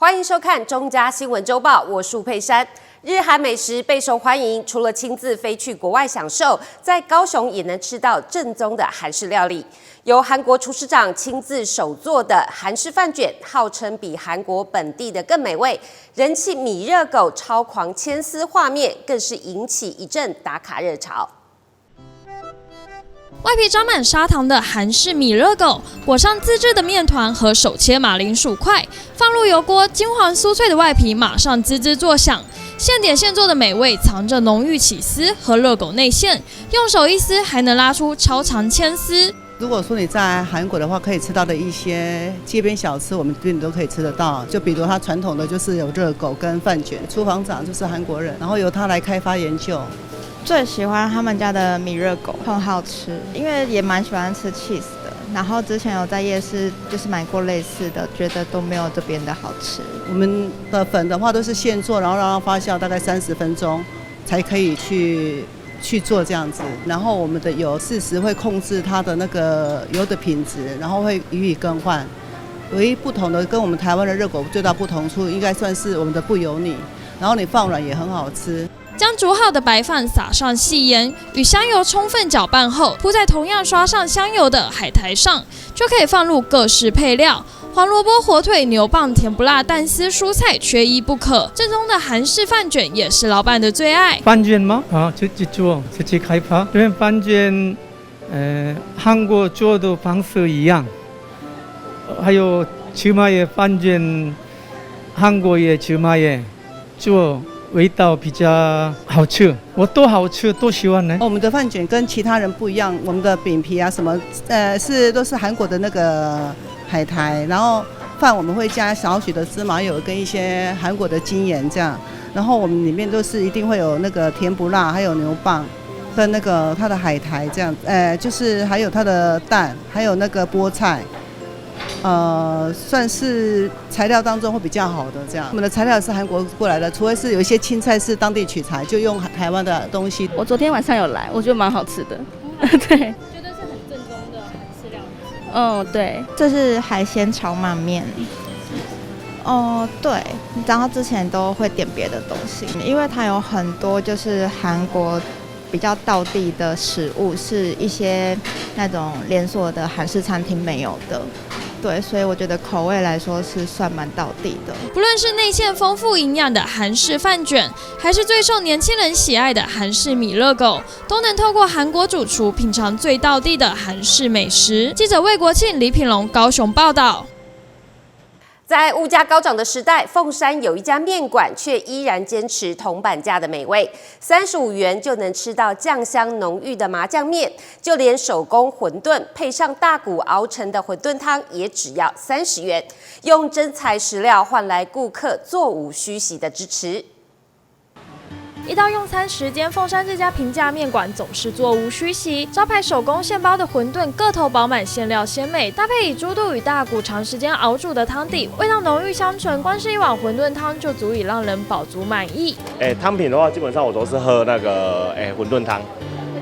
歡迎收看《中嘉新聞週報》，我是吳佩珊。日韓美食備受歡迎，除了親自飛去國外享受，在高雄也能吃到正宗的韓式料理。由韓國廚師長親自手做的韓式飯捲，號稱比韓國本地的更美味。人氣米熱狗超狂牽絲畫面，更是引起一陣打卡熱潮。外皮沾滿砂糖的韓式米熱狗，裹上自製的麵團和手切馬鈴薯塊，放入油鍋，金黃酥脆的外皮馬上滋滋作響。現點現做的美味，藏着濃郁起司和熱狗內餡，用手一撕還能拉出超長牽絲。如果說你在韓國的話，可以吃到的一些街邊小吃，我們這邊都可以吃得到。就比如它傳統的就是有熱狗跟飯捲，廚房長就是韓國人，然後由他來開發研究。最喜歡他們家的米熱狗，很好吃，因為也蠻喜歡吃 cheese 的。然後之前有在夜市就是買過類似的，覺得都沒有這邊的好吃。我們的粉的話都是現做，然後讓它發酵大概30分鐘，才可以去做這樣子。然後我們的油適時會控制它的那個油的品質，然後會予以更換。唯一不同的跟我們台灣的熱狗最大不同處，應該算是我們的不油膩，然後你放軟也很好吃。將煮好的白飯撒上細鹽，與香油充分攪拌後，鋪在同樣刷上香油的海苔上，就可以放入各式配料，黃蘿蔔、火腿、牛蒡、甜不辣、蛋絲、蔬菜，缺一不可。正宗的韓式飯捲也是老闆的最愛。飯捲嗎？啊，自己做，自己開發。因為飯捲，韓國做的方式一樣，還有芝麻葉飯捲，韓國也芝麻葉做。味道比較好吃，我都好吃，都喜歡呢。我們的飯捲跟其他人不一樣，我們的餅皮啊什麼，是都是韓國的那個海苔，然後飯我們會加少許的芝麻油跟一些韓國的精鹽這樣，然後我們裡面都是一定會有那個甜不辣，還有牛蒡跟那個它的海苔這樣，就是還有它的蛋，還有那個菠菜。算是材料當中會比較好的這樣。我們的材料是韓國過來的，除非是有一些青菜是當地取材，就用台灣的東西。我昨天晚上有來，我覺得蠻好吃的。對，覺得是很正宗的韓式料理。嗯，對，這是海鮮炒鰻麵。哦，對，然後之前都會點別的東西，因為它有很多就是韓國比較道地的食物，是一些那種連鎖的韓式餐廳沒有的。對，所以我覺得口味來說是算蠻道地的。不論是內餡豐富營養的韓式飯捲，還是最受年輕人喜愛的韓式米熱狗，都能透過韓國主廚品嘗最道地的韓式美食。記者魏國慶、李品龍高雄報道。在物價高漲的時代，鳳山有一家麵館卻依然堅持銅板價的美味，35元就能吃到醬香濃郁的麻醬麵，就連手工餛飩配上大骨熬成的餛飩湯也只要30元，用真材實料換來顧客座無虛席的支持。一到用餐時間，鳳山這家平價麵館總是座無虛席。招牌手工現包的餛飩，個頭飽滿，餡料鮮美，搭配以豬肚與大骨長時間熬煮的湯底，味道濃郁香醇。光是一碗餛飩湯就足以讓人飽足滿意。湯品的話，基本上我都是喝那個餛飩湯。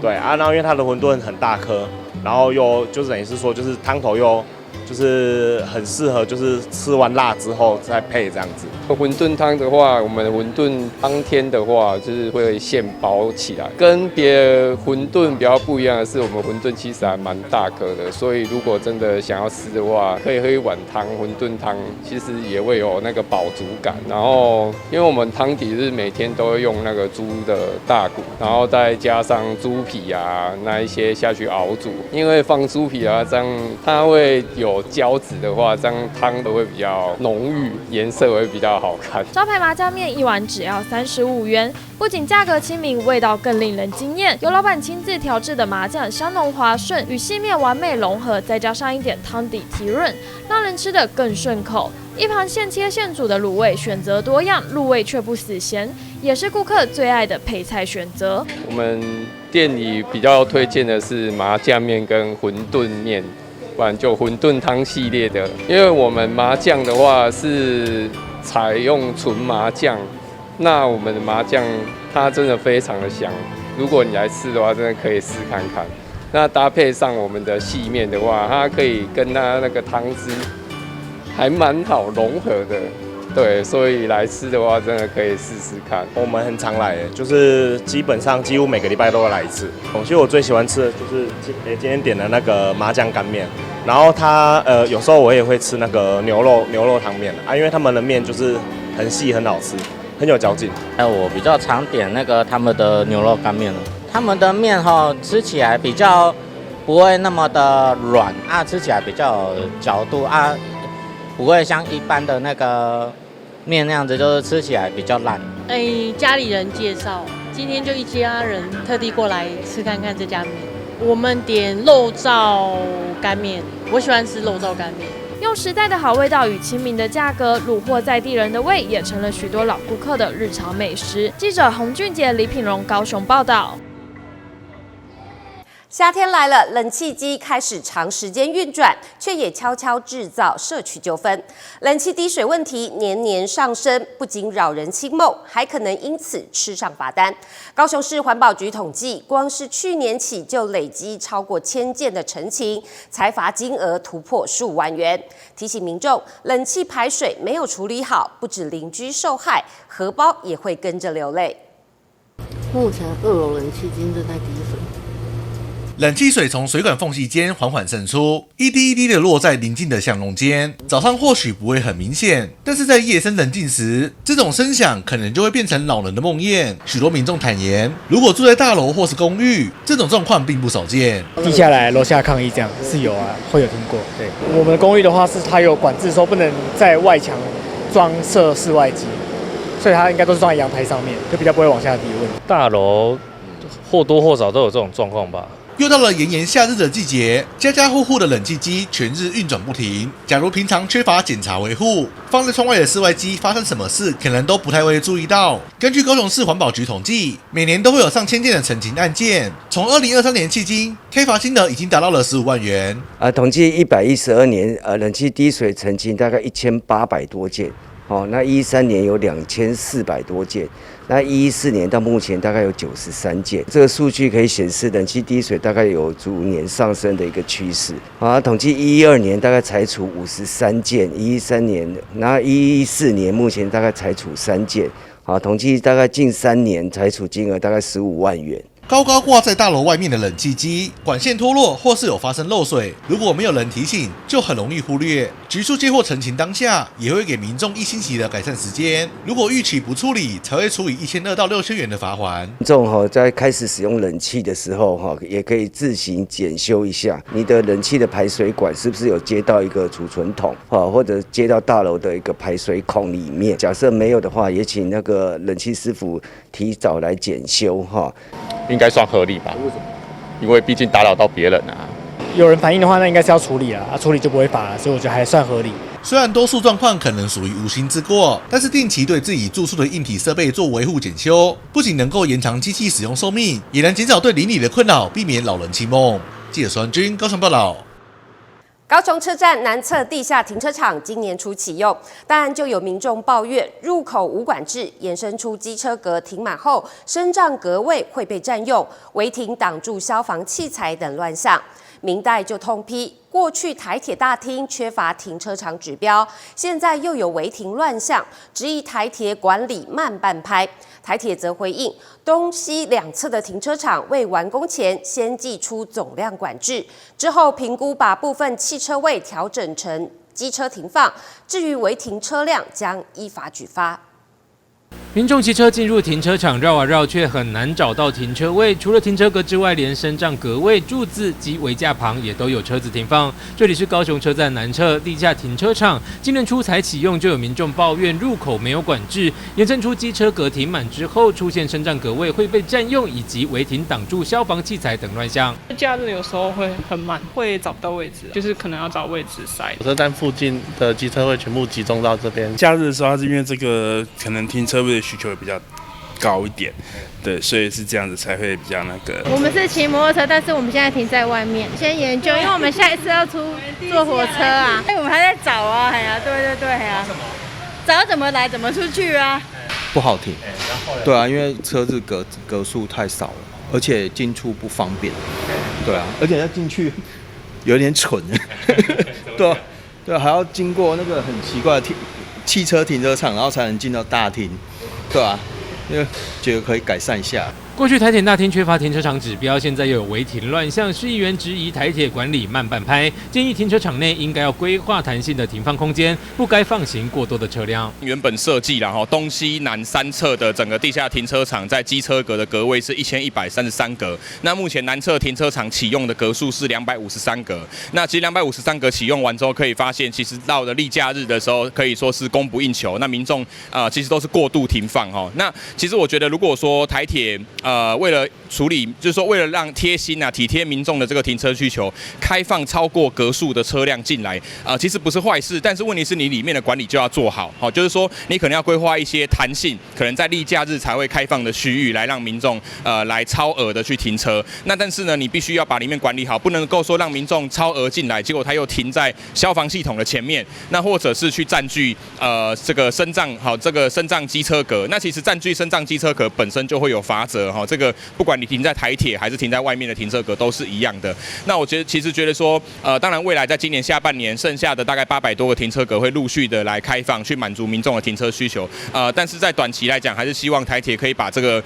對啊，然後因為它的餛飩很大顆，然後又就是等於是說，就是湯頭又就是很適合，就是吃完辣之後再配這樣子。餛飩湯的話，我們餛飩當天的話，就是會現包起來。跟別的餛飩比較不一樣的是，我們餛飩其實還蠻大顆的，所以如果真的想要吃的話，可以喝一碗湯，餛飩湯其實也會有那個飽足感。然後，因為我們湯底是每天都會用那個豬的大骨，然後再加上豬皮啊那一些下去熬煮。因為放豬皮啊，這樣它會有膠質的話，這樣湯都會比較濃郁，顏色會比較好看。招牌麻醬麵一碗只要35元，不僅價格親民，味道更令人驚豔。由老闆親自調製的麻醬香濃滑順，與細麵完美融合，再加上一點湯底提潤，讓人吃得更順口。一旁現切現煮的滷味選擇多樣，入味卻不死鹹，也是顧客最愛的配菜選擇。我們店裡比較推薦的是麻醬麵跟餛飩麵。不然就餛飩湯系列的，因為我們麻醬的話是採用純麻醬，那我們的麻醬它真的非常的香，如果你來吃的話，真的可以試看看。那搭配上我們的細麵的話，它可以跟它那個湯汁還蠻好融合的。对，所以来吃的话，真的可以试试看。我们很常来，就是基本上几乎每个礼拜都会来一次。其实我最喜欢吃的就是今天点的那个麻酱干面，然后它有时候我也会吃那个牛肉汤面啊，因为他们的面就是很细很好吃，很有嚼劲。哎，我比较常点那个他们的牛肉干面，他们的面哈吃起来比较不会那么的软啊，吃起来比较有嚼度啊，不会像一般的那个面那样子，就是吃起来比较烂。哎，家里人介绍，今天就一家人特地过来吃看看这家面。我们点肉燥干面，我喜欢吃肉燥干面。用实在的好味道与亲民的价格虏获在地人的胃，也成了许多老顾客的日常美食。记者洪俊杰、李品荣高雄报道。夏天来了，冷气机开始长时间运转，却也悄悄制造社区纠纷。冷气滴水问题年年上升，不仅扰人清梦，还可能因此吃上罚单。高雄市环保局统计，光是去年起就累积超过千件的陈情，裁罚金额突破数万元。提醒民众，冷气排水没有处理好，不止邻居受害，荷包也会跟着流泪。目前二楼冷气机正在滴水。冷气水从水管缝隙间缓缓渗出，一滴一滴的落在邻近的巷弄间。早上或许不会很明显，但是在夜深人静时，这种声响可能就会变成扰人的梦魇。许多民众坦言，如果住在大楼或是公寓，这种状况并不少见。滴下来，楼下抗议这样是有啊，会有听过。对，我们公寓的话是它有管制，说不能在外墙装设室外机，所以它应该都是装在阳台上面，就比较不会往下滴问题。大楼或多或少都有这种状况吧。又到了炎炎夏日的季节，家家户户的冷气机全日运转不停。假如平常缺乏检查维护，放在窗外的室外机发生什么事，可能都不太会注意到。根据高雄市环保局统计，每年都会有上千件的陈情案件。从2023年迄今，开罚金额已经达到了15万元。啊，统计112年，冷气滴水陈情大概1800多件。哦，那13年有2400多件，那114年到目前大概有93件，这个数据可以显示冷气滴水大概有逐年上升的一个趋势。啊，统计112年大概裁处53件，113年，那114年目前大概裁处3件，啊，统计大概近3年裁处金额大概15万元。高高挂在大楼外面的冷气机管线脱落，或是有发生漏水，如果没有人提醒，就很容易忽略。局处接获陈情当下，也会给民众一星期的改善时间。如果逾期不处理，才会处以1200到6000元的罚锾。民众哈在开始使用冷气的时候哈，也可以自行检修一下你的冷气的排水管是不是有接到一个储存桶哈，或者接到大楼的一个排水孔里面。假设没有的话，也请那个冷气师傅提早来检修哈。应该算合理吧？为什么？因为毕竟打扰到别人啊。有人反映的话，那应该是要处理了啊，处理就不会罚了，所以我觉得还算合理。虽然多数状况可能属于无心之过，但是定期对自己住处的硬体设备做维护检修，不仅能够延长机器使用寿命，也能减少对邻里的困扰，避免扰人清梦。记者孙军高雄报道。高雄车站南侧地下停车场今年初启用，但就有民众抱怨入口无管制，衍生出机车格停满后，升降格位会被占用，违停挡住消防器材等乱象。民代就痛批，过去台铁大厅缺乏停车场指标，现在又有违停乱象，质疑台铁管理慢半拍。台铁则回应，东西两侧的停车场未完工前，先祭出总量管制，之后评估把部分汽车位调整成机车停放，至于违停车辆，将依法举发。民众骑车进入停车场绕啊绕，却很难找到停车位。除了停车格之外，连升降格位、柱子及围架旁也都有车子停放。这里是高雄车站南侧地下停车场，今年初才启用，就有民众抱怨入口没有管制，衍生出机车格停满之后出现升降格位会被占用，以及违停挡住消防器材等乱象。假日有时候会很满，会找不到位置，就是可能要找位置塞。火车站附近的机车会全部集中到这边。假日的时候，它是因为这个可能停车位的需求也比较高一点，对，所以是这样子才会比较那个。我们是骑摩托车，但是我们现在停在外面，先研究，因为我们下一次要出坐火车啊。哎，我们还在找啊，哎呀，对对对，哎呀，找怎么来，怎么出去啊？不好停，对啊，因为车子格数太少了，而且进出不方便，对啊，而且要进去有点蠢，对啊，对，还要经过那个很奇怪的铁汽車停車場，然後才能進到大廳，對吧？因為覺得可以改善一下。過去台鐵大廳缺乏停車場指標，現在又有違停亂象，市議員質疑台鐵管理慢半拍，建議停車場內應該要規劃彈性的停放空間，不該放行過多的車輛。原本設計啦，哈，東西南三側的整個地下停車場在機車格的格位是1133格，那目前南側停車場啟用的格數是兩百五十三格。那其實253格啟用完之後，可以發現，其實到了例假日的時候，可以說是供不應求。那民眾其實都是過度停放哈。那其實我覺得，如果說台鐵為了處理，就是說為了讓貼心啊、體貼民眾的這個停車需求，開放超過格數的車輛進來，其實不是壞事。但是問題是你裡面的管理就要做好，好，就是說你可能要規劃一些彈性，可能在例假日才會開放的區域，來讓民眾來超額的去停車。那但是呢，你必須要把裡面管理好，不能夠說讓民眾超額進來，結果他又停在消防系統的前面，那或者是去佔據這個升降好這個升降機車格。那其實佔據升降機車格本身就會有罰則哈。這個不管你停在台鐵還是停在外面的停車格都是一樣的。那我覺得其實覺得說，當然未來在今年下半年，剩下的大概800多個停車格會陸續的來開放，去滿足民眾的停車需求。但是在短期來講，還是希望台鐵可以把這個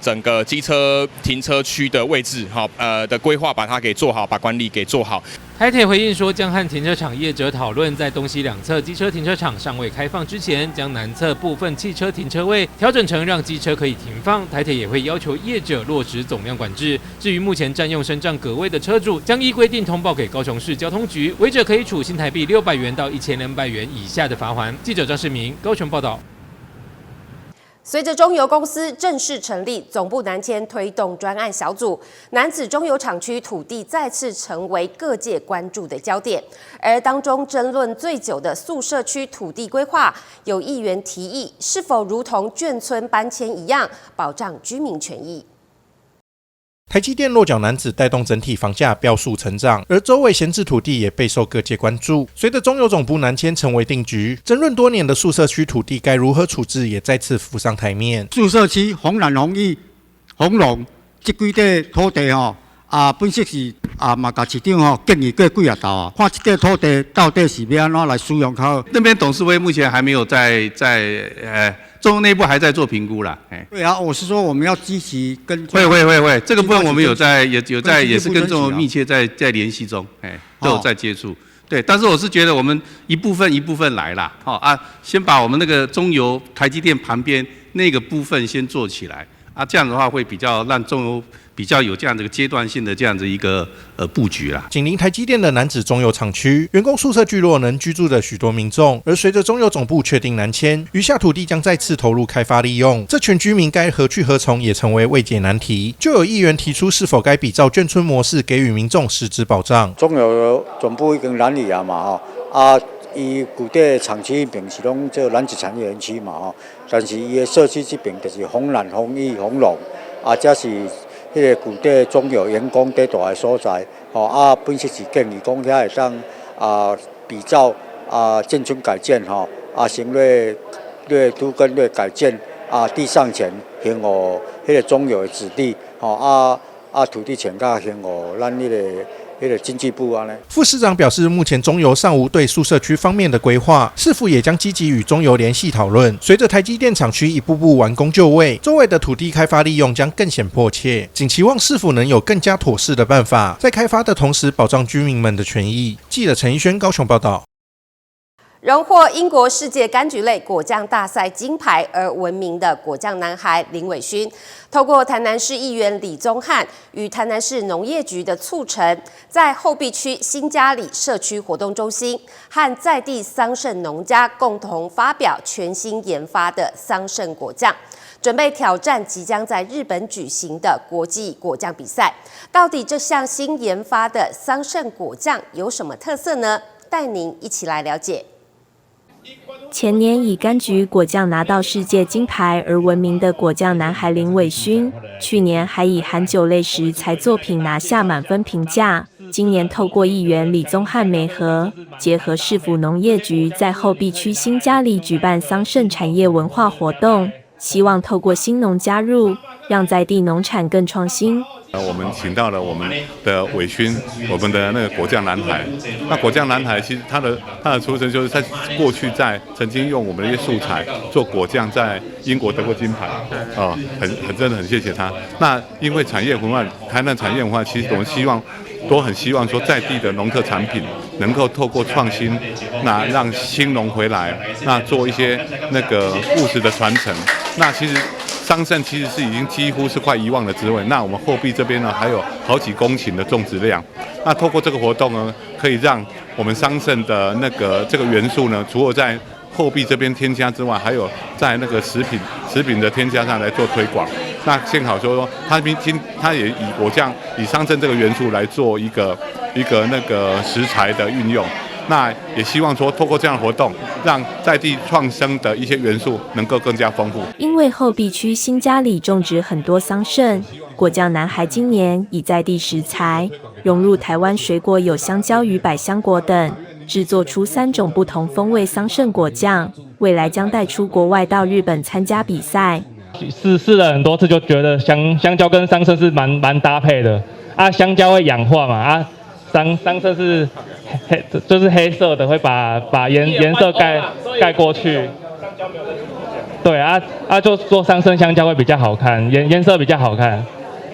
整個機車停車區的位置，哈，的規劃把它給做好，把管理給做好。台鐵回應說，將和停車場業者討論，在東西兩側機車停車場尚未開放之前，將南側部分汽車停車位調整成讓機車可以停放。台鐵也會要求業者落實總量管制。至於目前佔用升降格位的車主，將依規定通報給高雄市交通局，違者可以處新台幣600元到1200元以下的罰鍰。記者張世明高雄報道。隨着中油公司正式成立總部南遷推動專案小組，楠梓中油廠區土地再次成為各界關注的焦點。而當中爭論最久的宿舍區土地規劃，有議員提議，是否如同眷村搬遷一樣，保障居民權益？台積電落腳楠梓，帶動整體房價飆速成長，而周圍閒置土地也備受各界關注。隨着中油總部南遷成為定局，爭論多年的宿舍區土地該如何處置，也再次浮上台面。宿舍區豐南、豐裕、豐隆這幾塊土地吼，啊，本身是啊嘛，共市長吼建議過幾仔度啊，看這塊土地到底是欲按怎來使用較好。那邊董事會目前還沒有在中油內部還在做評估啦。哎，對啊，我是說我們要積極跟。會會會會，這個部分我們有在也有在也是跟中油密切在聯繫中，哎，都有在接觸。對，但是我是覺得我們一部分一部分來啦，好啊，先把我們那個中油台積電旁邊那個部分先做起來，啊，這樣的話會比較讓中油比較有這樣的一個階段性的這樣子一個布局啦。緊鄰台積電的楠梓中油廠區，員工宿舍聚落能居住的許多民眾，而隨着中油總部確定南遷，餘下土地將再次投入開發利用，這群居民該何去何從，也成為未解難題。就有議員提出，是否該比照眷村模式，給予民眾實質保障？中油總部已經南移啊嘛吼，啊，伊舊底廠區彼邊是攏做楠梓產業園區嘛吼，但是伊的社區這邊就是豐南、豐裕、豐隆，啊，這是彼個舊底中油員工佇蹛的所在，吼啊，本身是建議講遐會當啊比照啊眷村改建吼，啊先咧咧都更咧改建啊地上權還予彼個中油的子弟，吼啊啊土地權較還予咱彼個經濟部按呢。副市長表示，目前中油尚無對宿舍區方面的規劃，市府也將積極與中油聯繫討論。隨着台積電廠區一步步完工就位，周圍的土地開發利用將更顯迫切。僅期望市府能有更加妥適的辦法，在開發的同時保障居民們的權益。記者陳奕軒高雄報道。榮獲英國世界柑橘類果醬大賽金牌而聞名的果醬男孩林偉勳，透過台南市議員李宗翰與台南市農業局的促成，在後壁區新嘉里社區活動中心和在地桑葚農家共同發表全新研發的桑葚果醬，準備挑戰即將在日本舉行的國際果醬比賽。到底這項新研發的桑葚果醬有什麼特色呢？帶您一起來了解。前年以柑橘果醬拿到世界金牌而聞名的果醬男孩林偉勳，去年還以含酒類食材作品拿下滿分評價。今年透過議員李宗翰媒合，結合市府農業局在後壁區新嘉里舉辦桑葚產業文化活動，希望透過新農加入，讓在地農產更創新。我們請到了我們的偉勳，我們的那個果醬男孩。那果醬男孩其實他的出身就是在過去在曾經用我們的一些素材做果醬，在英國得過金牌。啊，很真的很謝謝他。那因為產業文化，台南產業文化，其實我們希望都很希望說在地的農特產品能夠透過創新，那讓新農回來，那做一些那個故事的傳承。那其實桑葚其實是已經幾乎是快遺忘的滋味。那我們後壁這邊呢，還有好幾公頃的種植量。那透過這個活動呢，可以讓我們桑葚的那個這個元素呢，除了在後壁這邊添加之外，還有在那個食品的添加上來做推廣。那幸好說，他今他也以果醬以桑葚這個元素來做一個那個食材的運用。那也希望說，透過這樣的活動，讓在地創生的一些元素能夠更加豐富。因為後壁區新家里種植很多桑葚，果醬男孩今年以在地食材融入台灣水果，有香蕉與百香果等，製作出三種不同風味桑葚果醬，未來將帶出國外到日本參加比賽。試了很多次，就覺得香蕉跟桑葚是蠻搭配的。啊，香蕉會氧化嘛，啊，桑葚是黑，就是黑色的，會把顏色蓋過去。對啊啊，就做桑葚香蕉會比較好看，顏色比較好看。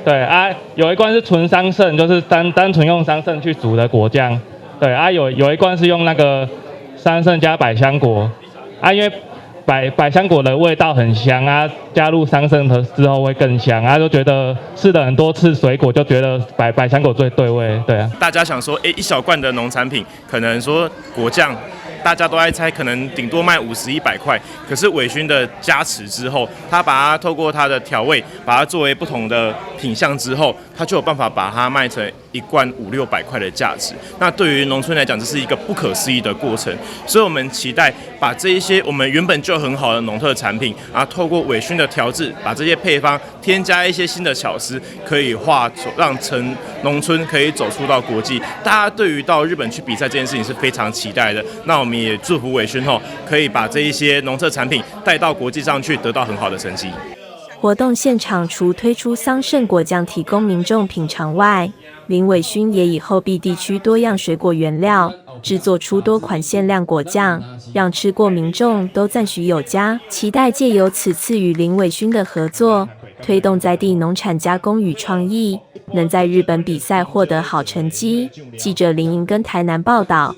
對啊，有一罐是純桑葚，就是單純用桑葚去煮的果醬。對啊，有一罐是用那個桑葚加百香果。啊，因為百香果的味道很香啊，加入桑葚的之後會更香啊，就覺得試了很多次水果，就覺得百香果最對味，對啊。大家想說，欸，一小罐的農產品，可能說果醬，大家都愛猜，可能頂多賣50、100塊。可是偉勳的加持之後，他把它透過他的調味，把它作為不同的品項之後，他就有辦法把它賣成一罐五六百塊的價值。那對於農村來講，這是一個不可思議的過程。所以，我們期待把這一些我們原本就很好的農特產品，啊，透過偉勳的調製，把這些配方添加一些新的巧思，可以化讓成農村可以走出到國際。大家對於到日本去比賽這件事情是非常期待的。那我們也祝福偉勳吼，可以把這一些農特產品帶到國際上去，得到很好的成績。活動現場除推出桑葚果醬提供民眾品嘗外，林偉勳也以後壁地區多樣水果原料製作出多款限量果醬，讓吃過民眾都讚許有加。期待借由此次與林偉勳的合作，推動在地農產加工與創意，能在日本比賽獲得好成績。記者林盈跟台南報道。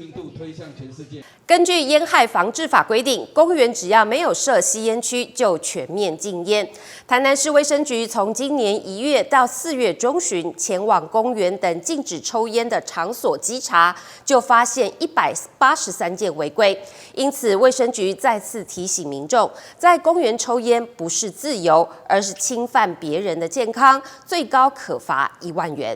根據煙害防治法規定，公園只要沒有設吸煙區，就全面禁煙。台南市衛生局從今年1月到4月中旬，前往公園等禁止抽煙的場所稽查，就發現183件違規。因此，衛生局再次提醒民眾，在公園抽煙不是自由，而是侵犯別人的健康，最高可罰1萬元。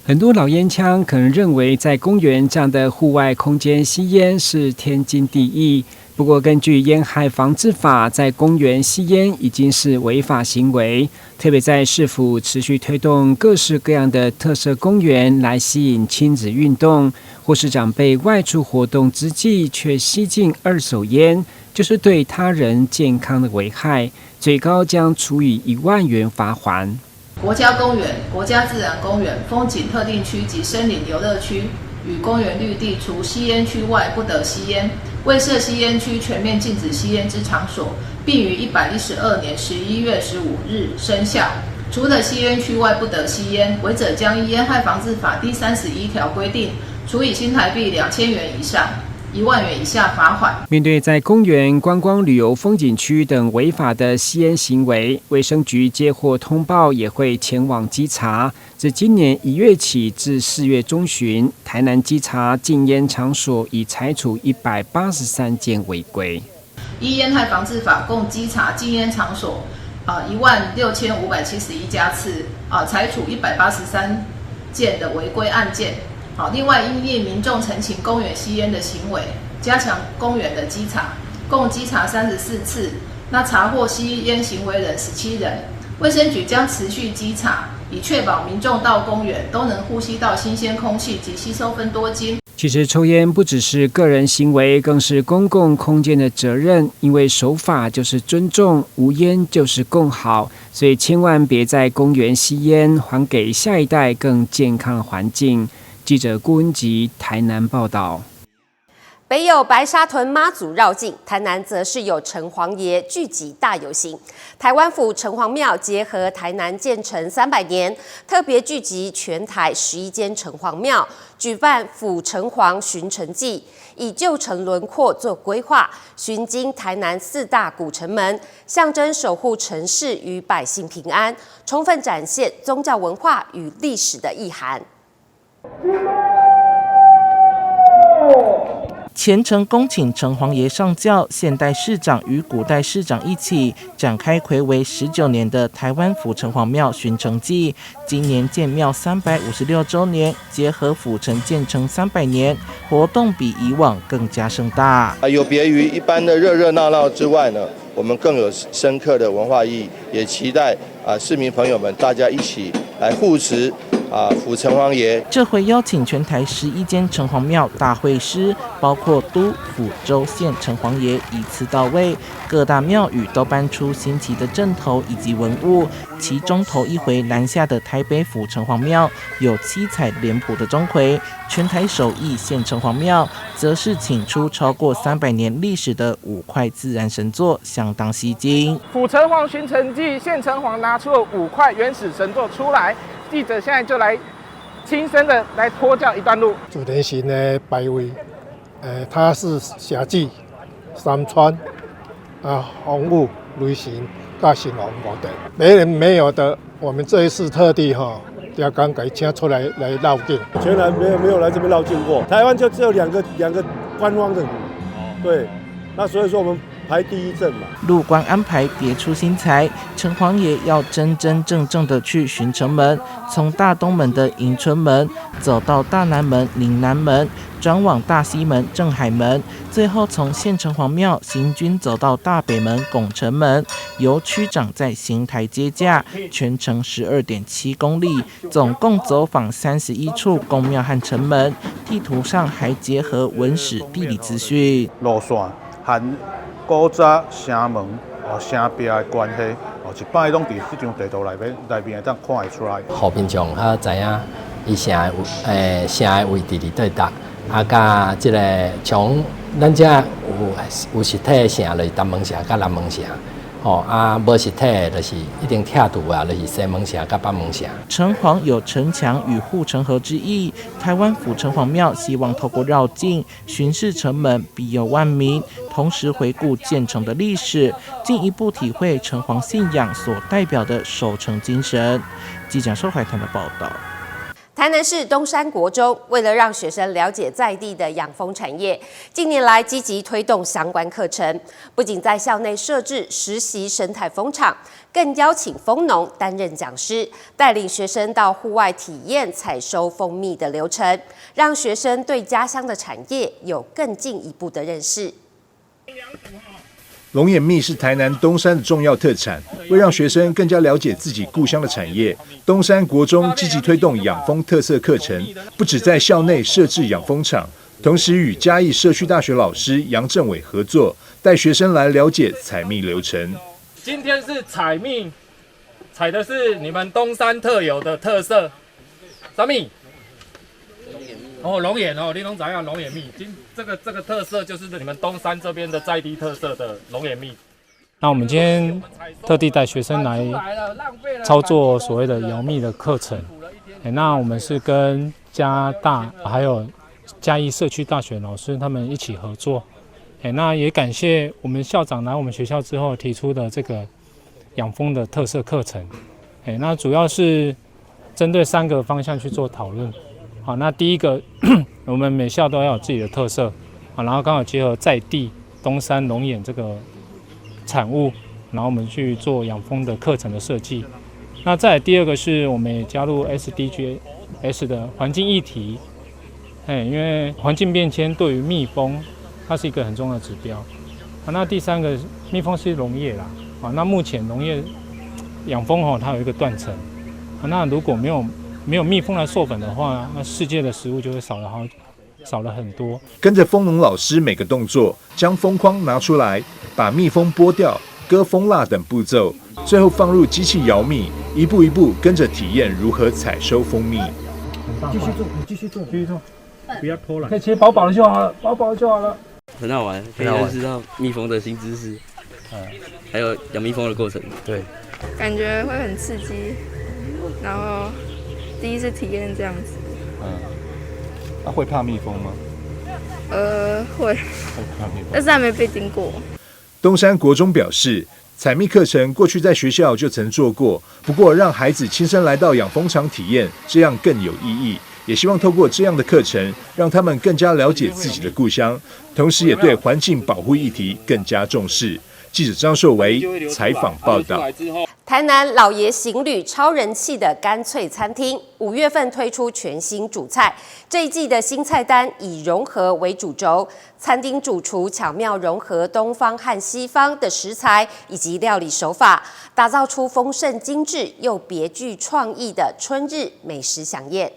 很多老煙槍可能認為，在公園這樣的戶外空間吸煙是天經地義。不過，根據煙害防治法，在公園吸煙已經是違法行為。特別在市府持續推動各式各樣的特色公園來吸引親子運動，或是長輩外出活動之際卻吸進二手煙，就是對他人健康的危害，最高將處以1萬元罰鍰。國家公園、國家自然公園、風景特定區及森林遊樂區與公園綠地，除吸煙區外不得吸煙。未設吸煙區全面禁止吸煙之場所，並於112年11月15日生效。除了吸煙區外不得吸煙，違者將依煙害防治法第31條規定，處以新台幣2000元以上1萬元以下罰款。面對在公園、觀光旅遊風景區等違法的吸煙行為，衛生局接獲通報，也會前往稽查。自今年1月起至4月中旬，台南稽查禁煙場所已裁處183件違規。依煙害防治法，共稽查禁煙場所16,571家次，裁處183件的違規案件。好，另外因應民眾陳情公園吸煙的行為，加強公園的稽查，共稽查34次，那查獲吸煙行為人17人。衛生局將持續稽查，以確保民眾到公園都能呼吸到新鮮空氣及吸收芬多精。其实抽烟不只是个人行为，更是公共空间的责任。因为守法就是尊重，无烟就是共好，所以千万别在公园吸烟，还给下一代更健康的环境。记者郭文吉台南报道。北有白沙屯妈祖绕境，台南则是有城隍爷聚集大游行。台湾府城隍庙结合台南建城300年，特别聚集全台11间城隍庙，举办府城隍巡城祭，以旧城轮廓做规划，巡经台南四大古城门，象征守护城市与百姓平安，充分展现宗教文化与历史的意涵。虔诚恭请城隍爷上轿，现代市长与古代市长一起展开睽违19年的台湾府城隍庙巡城祭。今年建庙356周年，结合府城建成300年，活动比以往更加盛大。啊，有别于一般的热热闹闹之外呢，我们更有深刻的文化意义，也期待啊市民朋友们大家一起来护持啊，府城隍爷。这回邀请全台11间城隍庙大会师，包括都府州县城隍爷，一次到位。各大庙宇都搬出新奇的阵头以及文物。其中头一回南下的台北府城隍庙有七彩脸谱的钟馗，全台首义县城隍庙则是请出超过300年历史的五块自然神座，相当吸睛。府城隍巡城祭，县城隍拿出了五块原始神座出来。记者现在就来亲身的来拖轿一段路。自然神的排位，它是社稷、山川、啊，风雨、雷神、佮城隍五帝，别人没有的，我们这一次特地哈，雕工共伊请出来来绕境。全然没有来这边绕境过，台湾就只有两个官方的，对，那所以说我们排第一阵嘛。路观安排别出心裁，城隍爷要真真正正的去巡城门，从大东门的迎春门走到大南门宁南门，转往大西门正海门，最后从县城隍庙行军走到大北门拱辰门，由区长在行台接驾，全程12.7公里，总共走访31处宫庙和城门，地图上还结合文史地理资讯。路线和古早城门哦，城壁的关系哦，一摆拢伫这张地图内面内面会当看会出来。予民众较知影伊城的位，城的位置伫佗搭，啊，佮这个从咱遮有实体的城，就是东门城佮南门城。哦啊，无实体的，就是一定拆除啊，就是西门城佮北门城。城隍有城墙与护城河之意，台湾府城隍庙希望透过绕境巡视城门，庇佑万民，同时回顾建城的历史，进一步体会城隍信仰所代表的守城精神。记者收怀谈的报道。台南市东山国中为了让学生了解在地的养蜂产业，近年来积极推动相关课程，不仅在校内设置实习生态蜂场，更邀请蜂农担任讲师，带领学生到户外体验采收蜂蜜的流程，让学生对家乡的产业有更进一步的认识。龙眼蜜是台南东山的重要特产。为让学生更加了解自己故乡的产业，东山国中积极推动养蜂特色课程，不只在校内设置养蜂场，同时与嘉义社区大学老师杨政伟合作，带学生来了解采蜜流程。今天是采蜜，采的是你们东山特有的特色，啥物？哦，龙眼哦，你拢知影龙眼蜜，今这个特色就是你们东山这边的在地特色的龙眼蜜。那我们今天特地带学生来操作所谓的摇蜜的课程。那我们是跟嘉大还有嘉义社区大学老师他们一起合作。那也感谢我们校长来我们学校之后提出的这个养蜂的特色课程。那主要是针对三个方向去做讨论。好，那第一个，我们每校都要有自己的特色，啊，然后刚好结合在地东山龙眼这个产物，然后我们去做养蜂的课程的设计。那再来第二个是，我们也加入 SDGs 的环境议题，哎，因为环境变迁对于蜜蜂，它是一个很重要的指标。啊，那第三个，蜜蜂是农业啦，啊，那目前农业养蜂吼，它有一个断层，啊，那如果没有蜜蜂来授粉的话，那世界的食物就会少了好少了很多。跟着蜂農老師每個動作，將蜂框拿出來，把蜜蜂剝掉、割蜂蠟等步驟，最後放入機器搖蜜，一步一步跟着體驗如何採收蜂蜜。繼續做，你繼續做，繼續做，不要偷懶，可以切薄薄的就好了，薄薄的就好了。很好玩，可以認識到蜜蜂的新知識，還有養蜜蜂的過程。對，感覺會很刺激，然後第一次體驗這樣子。那會怕蜜蜂嗎？會，但是還沒被叮過。東山國中表示，採蜜課程過去在學校就曾做過，不過讓孩子親身來到養蜂場體驗，這樣更有意義。也希望透過這樣的課程，讓他們更加了解自己的故鄉，同時也對環境保護議題更加重視。記者張碩維採訪報道。台南老爺行旅超人氣的乾脆餐廳，5月份推出全新主菜。這一季的新菜單以融合為主軸，餐廳主廚巧妙融合東方和西方的食材以及料理手法，打造出豐盛精緻又別具創意的春日美食饗宴。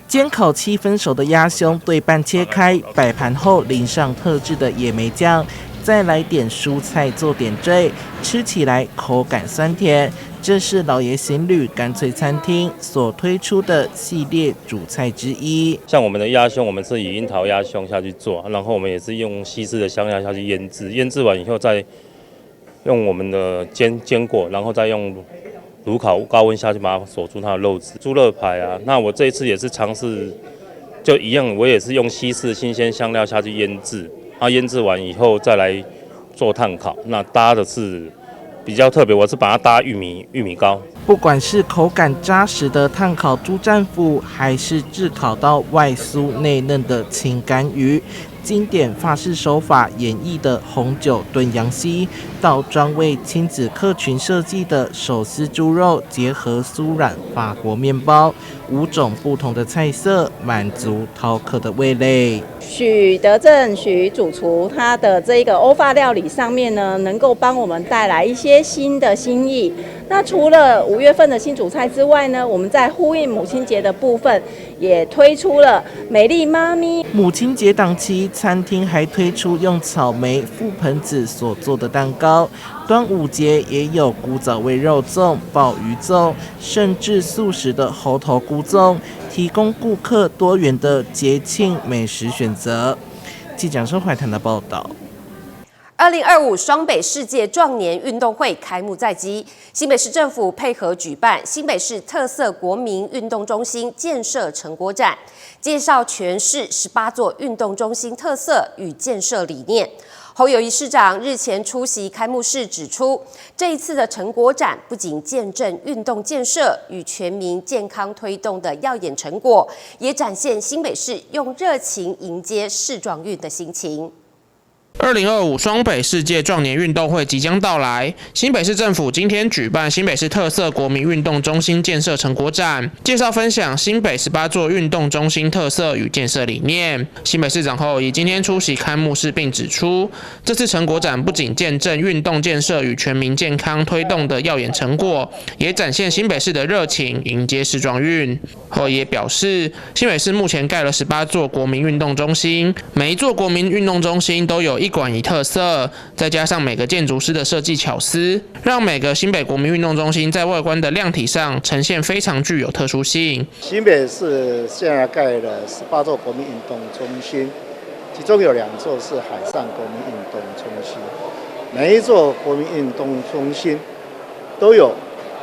煎烤7分熟的鴨胸對半切開，擺盤後淋上特製的野莓醬。再來點蔬菜做點綴，吃起來口感酸甜。這是老爺行旅乾脆餐廳所推出的系列主菜之一。像我們的鴨胸，我們是以櫻桃鴨胸下去做，然後我們也是用西式的香料下去醃製，醃製完以後再用我們的煎煎過，然後再用爐烤高溫下去把它鎖住它的肉質。豬肋排啊，那我這一次也是嘗試，就一樣，我也是用西式新鮮香料下去醃製。啊，醃製完以後再來做炭烤，那搭的是比較特別，我是把它搭玉米糕。不管是口感扎實的炭烤豬戰斧，還是炙烤到外酥內嫩的青柑魚，經典法式手法演繹的紅酒燉羊膝，到專為親子客群設計的手撕豬肉結合酥軟法國麵包，5種不同的菜色滿足饕客的味蕾。許德正許主廚他的這個歐法料理上面呢，能夠幫我們帶來一些新的新意。那除了5月份的新主菜之外呢，我們在呼應母親節的部分，也推出了美麗媽咪。母親節檔期，餐廳還推出用草莓覆盆子所做的蛋糕。端午節也有古早味肉粽、鮑魚粽，甚至素食的猴頭菇粽，提供顧客多元的節慶美食選擇。記者收懷談的報道。2025雙北世界壯年運動會開幕在即，新北市政府配合舉辦新北市特色國民運動中心建設成果展，介紹全市18座運動中心特色與建設理念。侯友宜市長日前出席開幕式，指出這一次的成果展不僅見證運動建設與全民健康推動的耀眼成果，也展現新北市用熱情迎接世壯運的心情。 2025雙北世界壯年運動會即將到來，新北市政府今天舉辦新北市特色國民運動中心建設成果展，介紹分享新北18座運動中心特色與建設理念。新北市長侯友宜今天出席開幕式，並指出，這次成果展不僅見證運動建設與全民健康推動的耀眼成果，也展現新北市的熱情迎接世壯運。侯友宜也表示，新北市目前蓋了18座國民運動中心，每一座國民運動中心都有一館一特色，再加上每個建築師的設計巧思，讓每個新北國民運動中心在外觀的量體上呈現非常具有特殊性。新北市現在蓋了18座國民運動中心，其中有2座是海上國民運動中心。每一座國民運動中心都有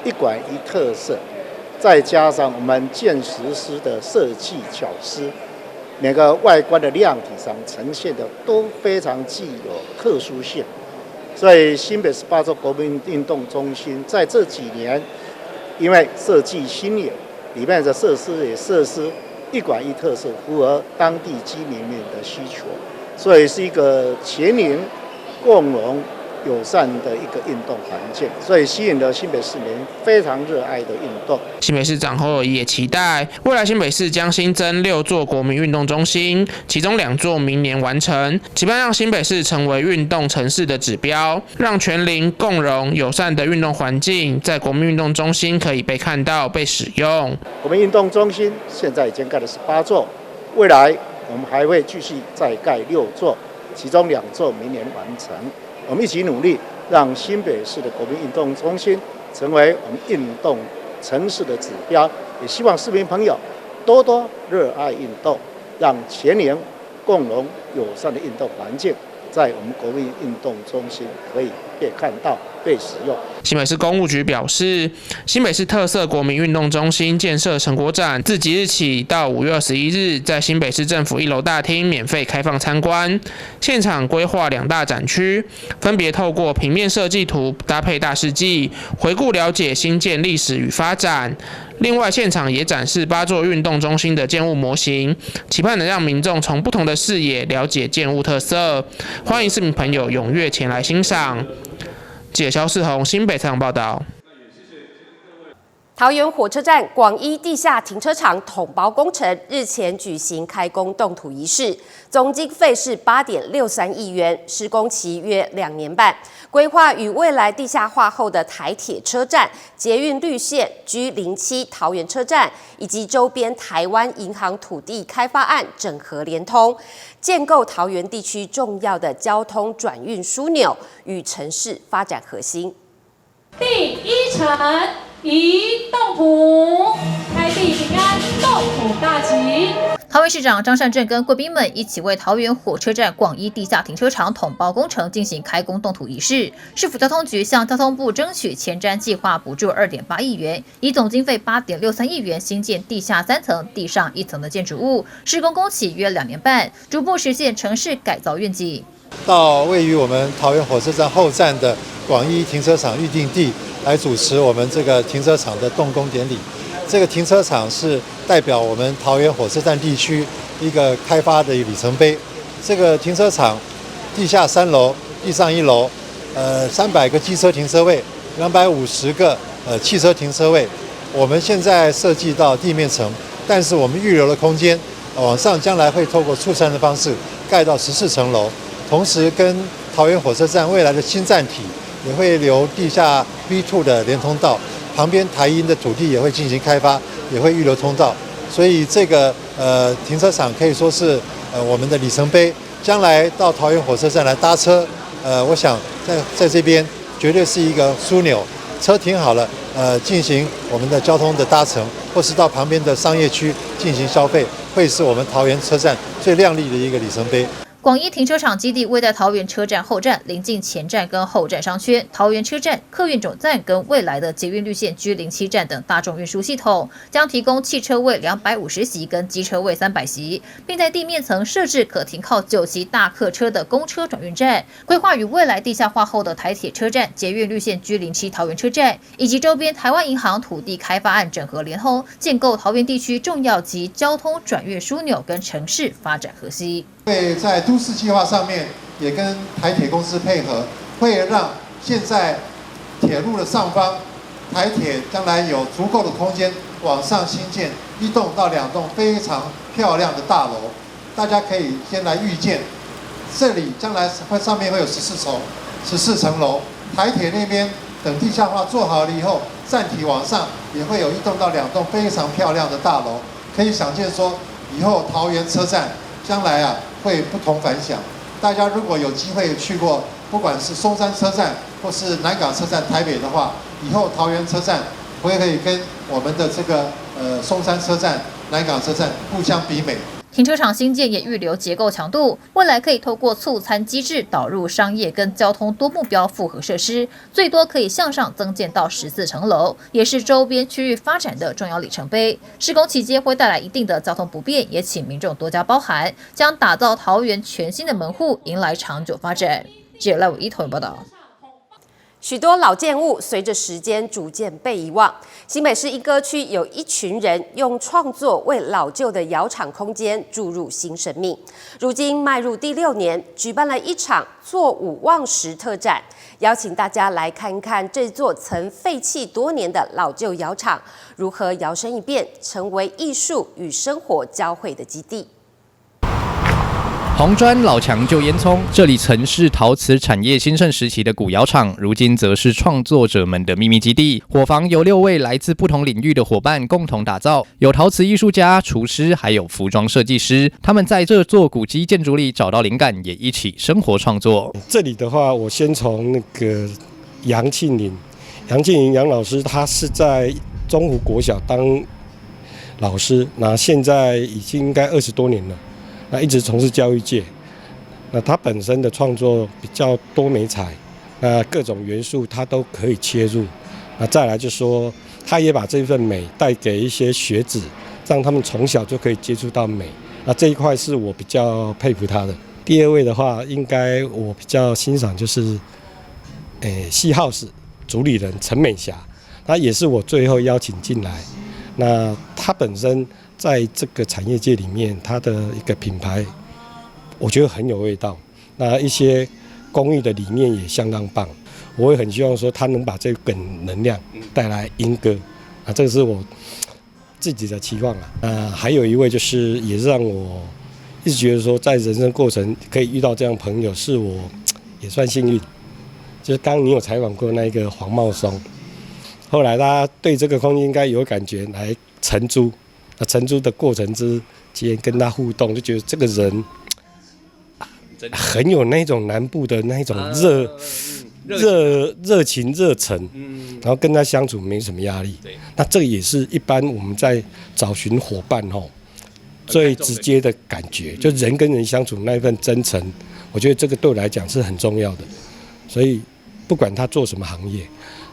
一館一特色，再加上我們建築師的設計巧思。每個外觀的量體上呈現的都非常具有特殊性，所以新北18座國民運動中心在這幾年，因為設計新穎，裡面的設施也設施一館一特色，符合當地居民們的需求，所以是一個全齡共融友善的一個運動環境，所以吸引了新北市民非常熱愛的運動。新北市長侯友宜也期待未來新北市將新增6座國民運動中心，其中2座明年完成，期盼讓新北市成為運動城市的指標，讓全齡共融友善的運動環境在國民運動中心可以被看到、被使用。國民運動中心現在已經蓋了18座，未來我們還會繼續再蓋六座，其中兩座明年完成。我們一起努力，讓新北市的國民運動中心成為我們運動城市的指標。也希望市民朋友多多熱愛運動，讓全齡共融友善的運動環境，在我們國民運動中心可以被看到、被使用。新北市工務局表示，新北市特色國民運動中心建設成果展自即日起到5月21日，在新北市政府一樓大廳免費開放參觀。現場規劃兩大展區，分別透過平面設計圖搭配大事記，回顧了解新建歷史與發展。另外，現場也展示八座運動中心的建物模型，期盼能讓民眾從不同的視野了解建物特色。歡迎市民朋友踴躍前來欣賞。記者蕭世宏新北採訪報道。桃園火車站廣一地下停車場統包工程日前舉行開工動土儀式，總經費是8.63億元，施工期約2年半。規劃與未來地下化後的台鐵車站、捷運綠線 G07 桃園車站以及周邊台灣銀行土地開發案整合連通，建構桃園地區重要的交通轉運樞紐與城市發展核心。第一層移動土，開地平安，動土大吉。桃園市長張善政跟貴賓們一起為桃園火車站廣一地下停車場統包工程進行開工動土儀式。市府交通局向交通部爭取前瞻計劃補助2.8億元，以總經費8.63億元興建地下3層、地上1層的建築物，施工工期約2年半，逐步實現城市改造願景。到位於我們桃園火車站後站的廣一停車場預定地來主持我們這個停車場的動工典禮。這個停車場是代表我們桃園火車站地區一個開發的里程碑。這個停車場地下3樓、地上1樓，300個機車停車位，250個汽車停車位。我們現在設計到地面層，但是我們預留的空間往上，將來會透過促參的方式蓋到14層樓，同時跟桃園火車站未來的新站體也會留地下 B2 的連通道。旁邊台銀的土地也會進行開發，也會預留通道，所以這個停車場可以說是我們的里程碑。將來到桃園火車站來搭車，我想在這邊絕對是一個樞紐。車停好了，進行我們的交通的搭乘，或是到旁邊的商業區進行消費，會是我們桃園車站最亮麗的一個里程碑。廣一停車場基地位在桃園車站後站，鄰近前站跟後站商圈、桃園車站、客運總站跟未來的捷運綠線 G07 站等大眾運輸系統，將提供汽車位250席跟機車位300席，並在地面層設置可停靠9席大客車的公車轉運站。規劃與未來地下化後的台鐵車站、捷運綠線 G07 桃園車站以及周邊台灣銀行土地開發案整合連通，建構桃園地區重要級交通轉運樞紐跟城市發展核心。會在都市計劃上面也跟台鐵公司配合，會讓現在鐵路的上方，台鐵將來有足夠的空間往上興建1棟到2棟非常漂亮的大樓。大家可以先來預見，這裡將來會上面會有14層，14層樓。台鐵那邊等地下化做好了以後，站體往上也會有1棟到2棟非常漂亮的大樓。可以想見說，以後桃園車站將來啊，會不同凡響。大家如果有機會去過，不管是松山車站或是南港車站、台北的話，以後桃園車站會可以跟我們的這個松山車站、南港車站互相比美。停車場興建也預留結構強度，未來可以透過促參機制導入商業跟交通多目標複合設施，最多可以向上增建到14層樓，也是周邊區域發展的重要里程碑。施工期間會帶來一定的交通不便，也請民眾多加包涵，將打造桃園全新的門戶，迎來長久發展。記者賴偉一桃園報道。許多老建物隨着時間逐漸被遺忘。新北市鶯歌區有一群人用創作為老舊的窯廠空間注入新生命。如今邁入第6年，舉辦了一場做五望十特展，邀請大家來看看這座曾廢棄多年的老舊窯廠如何搖身一變，成為藝術與生活交匯的基地。紅磚老牆舊煙囪，這裡曾是陶瓷產業興盛時期的古窯廠，如今則是創作者們的秘密基地。伙房由六位來自不同領域的夥伴共同打造，有陶瓷藝術家、廚師，還有服裝設計師。他們在這座古蹟建築裡找到靈感，也一起生活創作。這裡的話，我先從那個楊慶林，楊慶林楊老師，他是在中湖國小當老師，那現在已經應該20多年了。那一直從事教育界，那他本身的創作比較多媒材，那各種元素他都可以切入。那再來就是說，他也把這份美帶給一些學子，讓他們從小就可以接觸到美。那這一塊是我比較佩服他的。第二位的話，應該我比較欣賞就是，西 house 主理人陳美霞，她也是我最後邀請進來。那他本身在這個產業界裡面，他的一個品牌，我覺得很有味道。那一些工藝的理念也相當棒，我也很希望說他能把這個能量帶來鶯歌，啊，這個是我自己的期望啊。啊，還有一位就是也讓我一直覺得說，在人生過程可以遇到這樣朋友，是我也算幸運。就是剛剛你有採訪過那個黃茂松。後來他對這個空間應該有感覺，來承租。那承租的過程之間跟他互動，就覺得這個人很有那種南部的那種熱情熱忱，然後跟他相處沒什麼壓力。那這個也是一般我們在找尋夥伴吼最直接的感覺，就人跟人相處那一份真誠，我覺得這個對我來講是很重要的。所以不管他做什麼行業，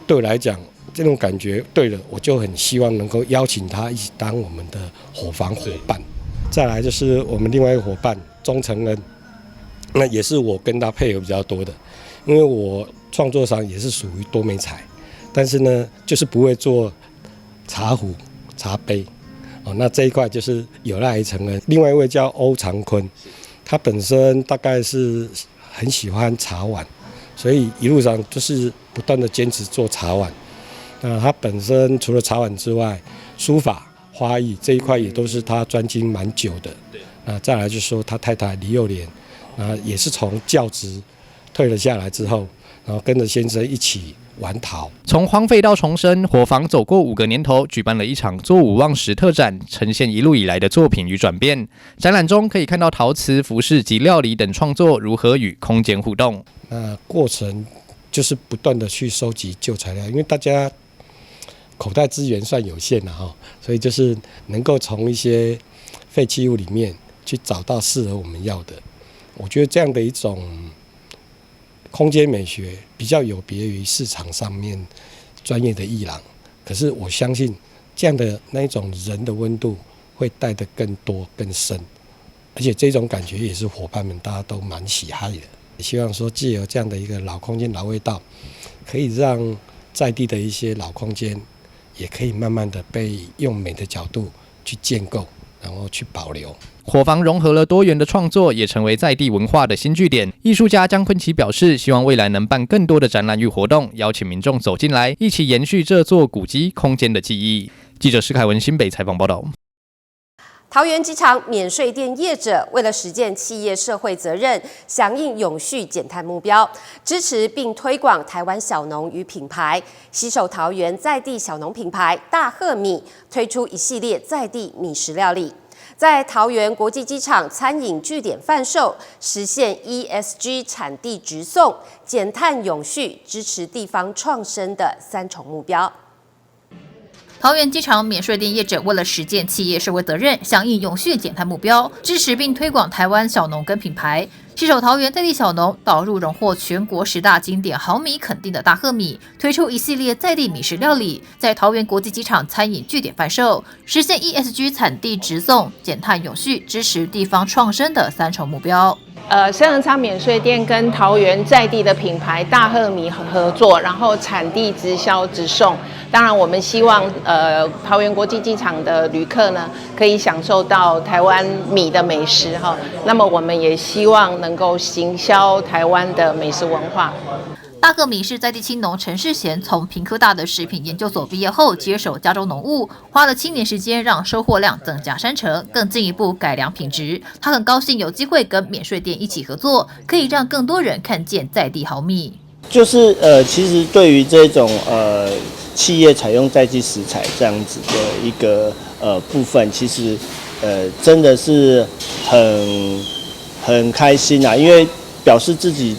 對我來講，這種感覺對了，我就很希望能夠邀請他一起當我們的伙房夥伴。再來就是我們另外一個夥伴鍾承恩，那也是我跟他配合比較多的，因為我創作上也是屬於多媒材，但是呢，就是不會做茶壺、茶杯，哦，那這一塊就是有賴於承恩。另外一位叫歐長坤，他本身大概是很喜歡茶碗，所以一路上就是不斷的堅持做茶碗。那他本身除了茶碗之外，書法、花藝這一塊也都是他專精蠻久的。那再來就是說他太太李幼蓮，啊，也是從教職退了下來之後，然後跟着先生一起玩陶。從荒廢到重生，伙房走過5個年頭，舉辦了一場做五望石特展，呈現一路以來的作品與轉變。展覽中可以看到陶瓷、服飾及料理等創作如何與空間互動。那過程就是不斷的去收集舊材料，因為大家口袋資源算有限了哈，所以就是能夠從一些廢棄物裡面去找到適合我們要的。我覺得這樣的一種空間美學比較有別於市場上面專業的藝廊，可是我相信這樣的那一種人的溫度會帶得更多更深，而且這種感覺也是夥伴們大家都蠻喜愛的。希望說藉由這樣的一個老空間、老味道，可以讓在地的一些老空間也可以慢慢的被用美的角度去建構，然後去保留。伙房融合了多元的創作，也成為在地文化的新據點。藝術家江坤奇表示，希望未來能辦更多的展覽與活動，邀請民眾走進來，一起延續這座古蹟空間的記憶。記者施凱文新北採訪報道。桃園機場免稅店業者為了實踐企業社會責任，響應永續減碳目標，支持並推廣台灣小農與品牌，攜手桃園在地小農品牌大鶴米，推出一系列在地米食料理，在桃園國際機場餐飲據點販售，實現 ESG 產地直送、減碳永續、支持地方創生的三重目標。桃園機場免稅店業者為了實踐企業社會責任，響應永續減碳目標，支持並推廣台灣小農跟品牌，攜手桃園在地小農，導入榮獲全國10大經典好米肯定的大鶴米，推出一系列在地米食料理，在桃園國際機場餐飲據點販售，實現 ESG 產地直送、減碳永續、支持地方創生的三重目標。昇恆昌免稅店跟桃園在地的品牌大鶴米合作，然後產地直銷直送。當然，我們希望桃園國際機場的旅客呢，可以享受到台灣米的美食哈。那麼我們也希望能夠行銷台灣的美食文化。大鹤米是在地青农陈世贤从屏科大的食品研究所毕业后，接手家中农务，花了7年时间让收获量增加3成，更进一步改良品质。他很高兴有机会跟免税店一起合作，可以让更多人看见在地好米。就是其实对于这种企业采用在地食材这样子的一个部分，其实真的是很开心啊，因为表示自己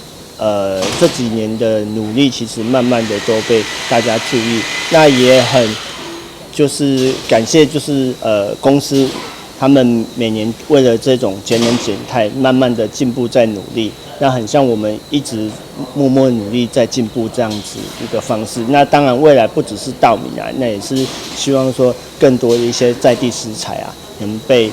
这几年的努力，其实慢慢的都被大家注意，那也很就是感谢，就是公司他们每年为了这种节能减碳，慢慢的进步在努力，那很像我们一直默默努力在进步这样子一个方式。那当然未来不只是稻米啊，那也是希望说更多的一些在地食材啊，能被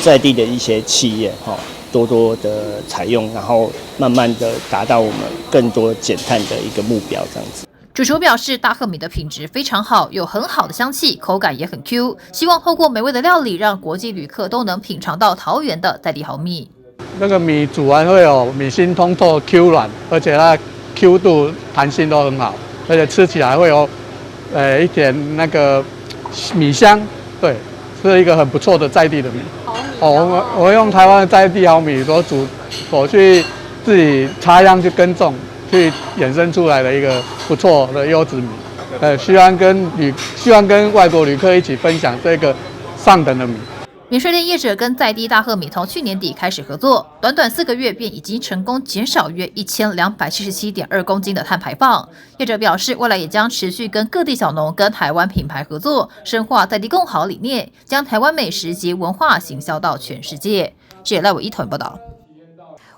在地的一些企业哈，多多的采用，然后慢慢的达到我们更多减碳的一个目标，这样子。主厨表示，大鹤米的品质非常好，有很好的香气，口感也很 Q。希望透过美味的料理，让国际旅客都能品尝到桃园的在地好米。那个米煮完会有米心通透、Q 软，而且它 Q 度、弹性都很好，而且吃起来会有，一点那个米香，对，是一个很不错的在地的米。哦，我用台湾的在地好米所煮，所去自己插秧去耕种，去衍生出来的一个不错的优质米。希望跟外国旅客一起分享这个上等的米。免税店业者跟在地大鹤米从去年底开始合作，短短4个月便已经成功减少约1277.2公斤的碳排放。业者表示，未来也将持续跟各地小农跟台湾品牌合作，深化在地共好理念，将台湾美食及文化行销到全世界。记者赖伟一团报道。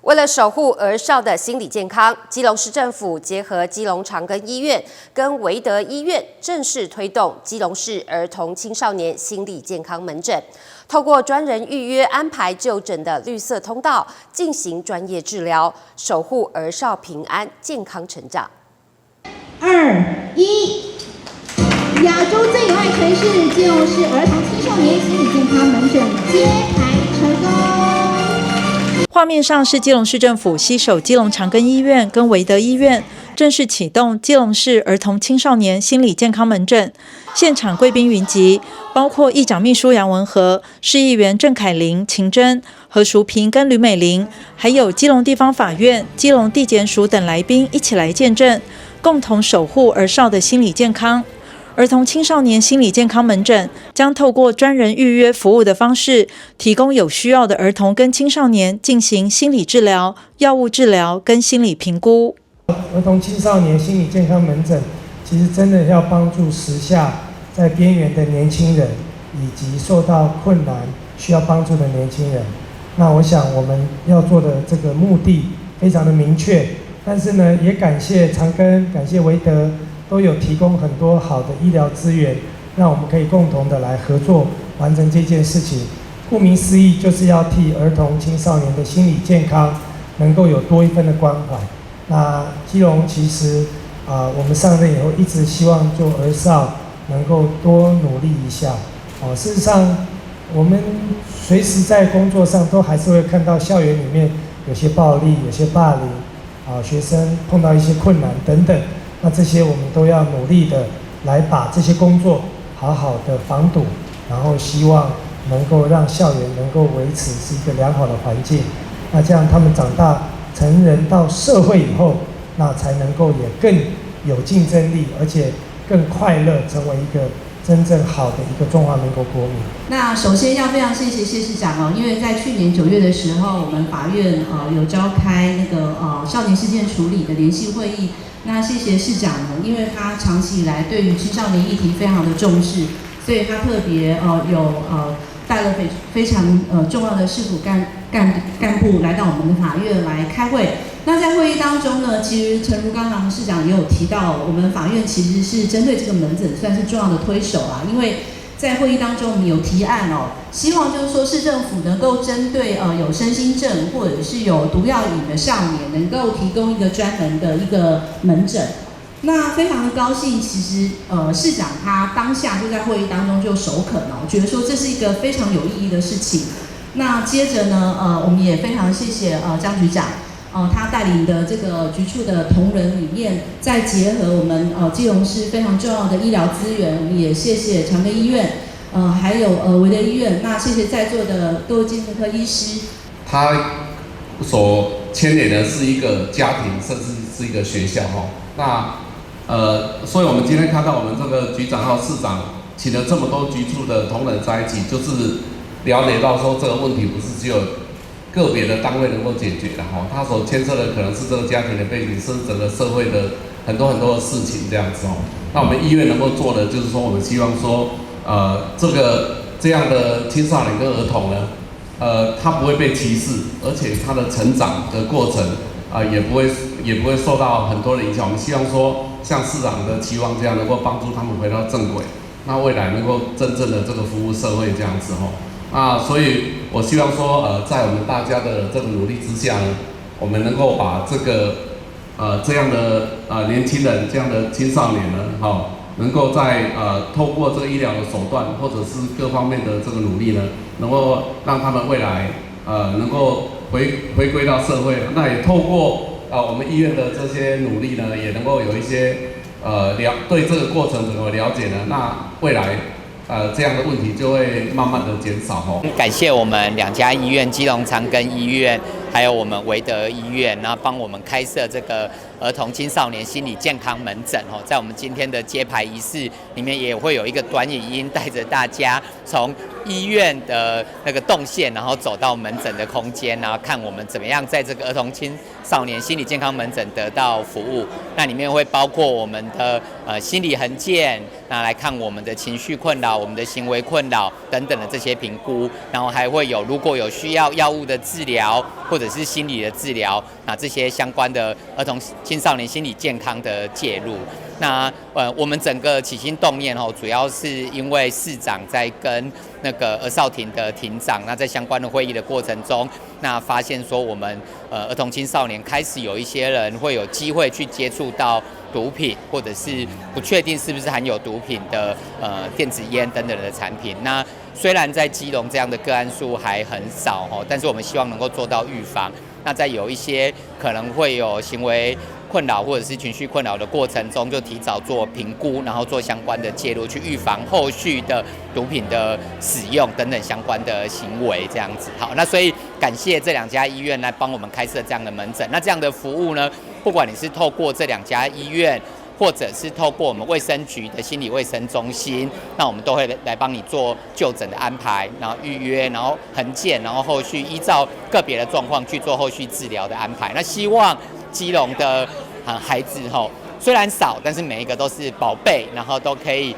为了守护儿少的心理健康，基隆市政府结合基隆长庚医院跟维德医院，正式推动基隆市儿童青少年心理健康门诊，透过专人预约安排就诊的绿色通道，进行专业治疗，守护儿少平安健康成长。 2、1，亚洲最有爱城市基隆市儿童青少年心理健康门诊揭牌成功。画面上是基隆市政府携手基隆长庚医院跟维德医院，正式启动基隆市儿童青少年心理健康门诊。现场贵宾云集，包括议长秘书杨文和、市议员郑凯琳、秦真、何淑萍跟吕美玲，还有基隆地方法院、基隆地检署等来宾一起来见证，共同守护儿少的心理健康。儿童青少年心理健康门诊将透过专人预约服务的方式，提供有需要的儿童跟青少年进行心理治疗、药物治疗跟心理评估。儿童青少年心理健康门诊其实真的要帮助时下在边缘的年轻人，以及受到困难需要帮助的年轻人。那我想我们要做的这个目的非常的明确，但是呢，也感谢长庚，感谢维德。都有提供很多好的医疗资源，让我们可以共同的来合作完成这件事情。顾名思义，就是要替儿童青少年的心理健康能够有多一份的关怀。那基隆其实我们上任以后一直希望就儿少能够多努力一下。哦，事实上，我们随时在工作上都还是会看到校园里面有些暴力、有些霸凌，啊，学生碰到一些困难等等。那这些我们都要努力的来把这些工作好好的防堵，然后希望能够让校园能够维持是一个良好的环境。那这样他们长大成人到社会以后，那才能够也更有竞争力，而且更快乐，成为一个真正好的一个中华民国国民。那首先要非常谢谢谢市长哦，因为在去年9月的时候，我们法院有召开那个少年事件处理的联席会议。那谢谢市长呢，因为他长期以来对于青少年议题非常的重视，所以他特别有带了非常重要的市府干部来到我们的法院来开会。那在会议当中呢，其实诚如刚刚市长也有提到，我们法院其实是针对这个门诊算是重要的推手啊，因为在会议当中我们有提案哦，希望就是说市政府能够针对有身心症或者是有毒药瘾的少年，能够提供一个专门的一个门诊。那非常的高兴，其实市长他当下就在会议当中就首肯哦，觉得说这是一个非常有意义的事情。那接着呢，我们也非常谢谢江局长。他帶領的這個局處的同仁裡面，再結合我們基隆市非常重要的醫療資源，我們也謝謝長庚醫院，還有維德醫院，那謝謝在座的各位精神科醫師。他所牽連的是一個家庭，甚至是一個學校，哈。那所以我們今天看到我們這個局長和市長請了這麼多局處的同仁在一起，就是了解到說這個問題不是只有個別的單位能夠解決的，哈。他所牽涉的可能是這個家庭的背景，是整個社會的很多很多的事情這樣子哦。那我們醫院能夠做的就是說，我們希望說，這樣的青少年跟兒童呢，他不會被歧視，而且他的成長的過程啊，也不會受到很多的影響。我們希望說，像市長的期望這樣，能夠幫助他們回到正軌，那未來能夠真正的這個服務社會這樣子吼。啊，所以我希望說，在我們大家的這個努力之下呢，我們能夠把這個這樣的年輕人、這樣的青少年呢，哈，能夠在透過這個醫療的手段，或者是各方面的這個努力呢，能夠讓他們未來能夠回歸到社會。那也透過我們醫院的這些努力呢，也能夠有一些對這個過程整個了解呢，那未來這樣的問題就會慢慢的減少哦。感謝我們兩家醫院，基隆長庚醫院，還有我們維德醫院，然後幫我們開設這個兒童青少年心理健康門診哦，在我們今天的揭牌儀式裡面，也會有一個短影音帶着大家從醫院的那個動線，然後走到門診的空間，然後看我們怎麼樣在這個兒童青少年心理健康門診得到服務。那裡面會包括我們的心理衡鑑，那來看我們的情緒困擾、我們的行為困擾等等的這些評估，然後還會有如果有需要藥物的治療或者是心理的治療，那這些相關的兒童青少年心理健康的介入。那我們整個起心動念哦，主要是因為市長在跟那個兒少庭的庭長，那在相關的會議的過程中，那發現說我們兒童青少年開始有一些人會有機會去接觸到毒品，或者是不確定是不是含有毒品的電子菸等等的產品。那雖然在基隆這樣的個案數還很少哦，但是我們希望能夠做到預防。那在有一些可能會有行為困擾或者是情緒困擾的過程中，就提早做評估，然後做相關的介入，去預防後續的毒品的使用等等相關的行為，這樣子。好，那所以感謝這兩家醫院來幫我們開設這樣的門診。那這樣的服務呢，不管你是透過這兩家醫院，或者是透過我們衛生局的心理衛生中心，那我們都會來幫你做就診的安排，然後預約，然後衡鑑，然後後續依照個別的狀況去做後續治療的安排。那希望基隆的孩子吼，雖然少，但是每一個都是寶貝，然後都可以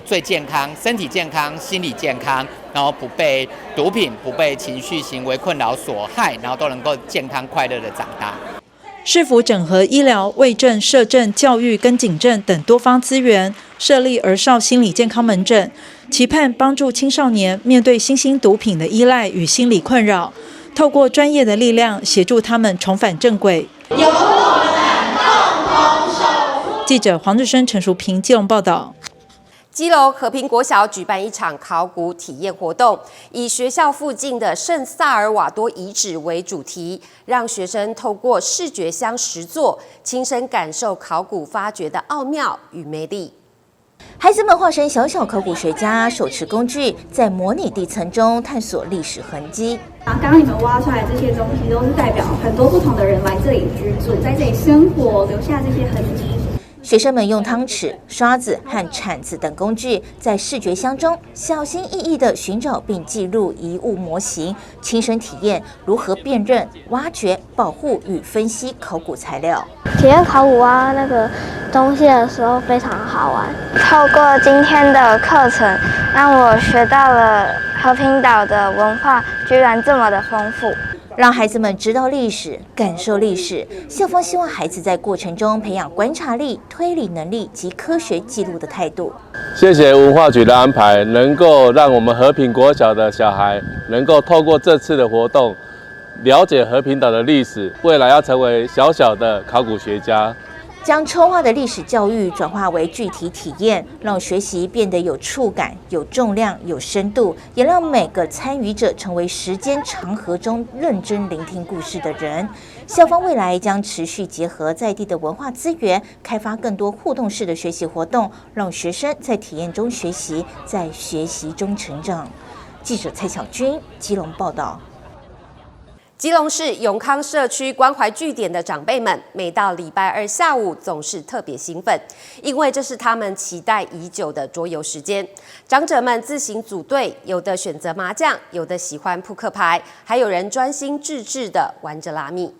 最健康，身體健康，心理健康，然後不被毒品、不被情緒行為困擾所害，然後都能夠健康快樂的長大。市府整合醫療、衛政、社政、教育跟警政等多方資源，設立兒少心理健康門診，期盼幫助青少年面對新興毒品的依賴與心理困擾，透過專業的力量協助他們重返正軌。由我們共同守護。記者黃志生、陳淑平基隆報道。基隆和平國小舉辦一場考古體驗活動，以學校附近的聖薩爾瓦多遺址為主題，讓學生透過視覺箱實作，親身感受考古發掘的奧妙與魅力。孩子們化身小小考古學家，手持工具，在模擬地層中探索歷史痕跡。啊，剛剛你們挖出來這些東西，都是代表很多不同的人來這裡居住，在這裡生活，留下這些痕跡。學生們用湯匙、刷子和鏟子等工具，在視覺箱中小心翼翼地尋找並記錄遺物模型，親身體驗如何辨認、挖掘、保護與分析考古材料。體驗考古挖那個東西的時候非常好玩。透過今天的課程，讓我學到了和平島的文化居然這麼的豐富。讓孩子們知道歷史，感受歷史。校方希望孩子在過程中培養觀察力、推理能力及科學記錄的態度。謝謝文化局的安排，能夠讓我們和平國小的小孩能夠透過這次的活動，了解和平島的歷史，未來要成為小小的考古學家。将抽画的历史教育转化为具体体验，让学习变得有触感、有重量、有深度，也让每个参与者成为时间长河中认真聆听故事的人。校方未来将持续结合在地的文化资源，开发更多互动式的学习活动，让学生在体验中学习，在学习中成长。记者蔡小军，基隆报道。基隆市永康社区关怀据点的长辈们，每到礼拜二下午总是特别兴奋，因为这是他们期待已久的桌游时间。长者们自行组队，有的选择麻将，有的喜欢扑克牌，还有人专心致志的玩着拉密。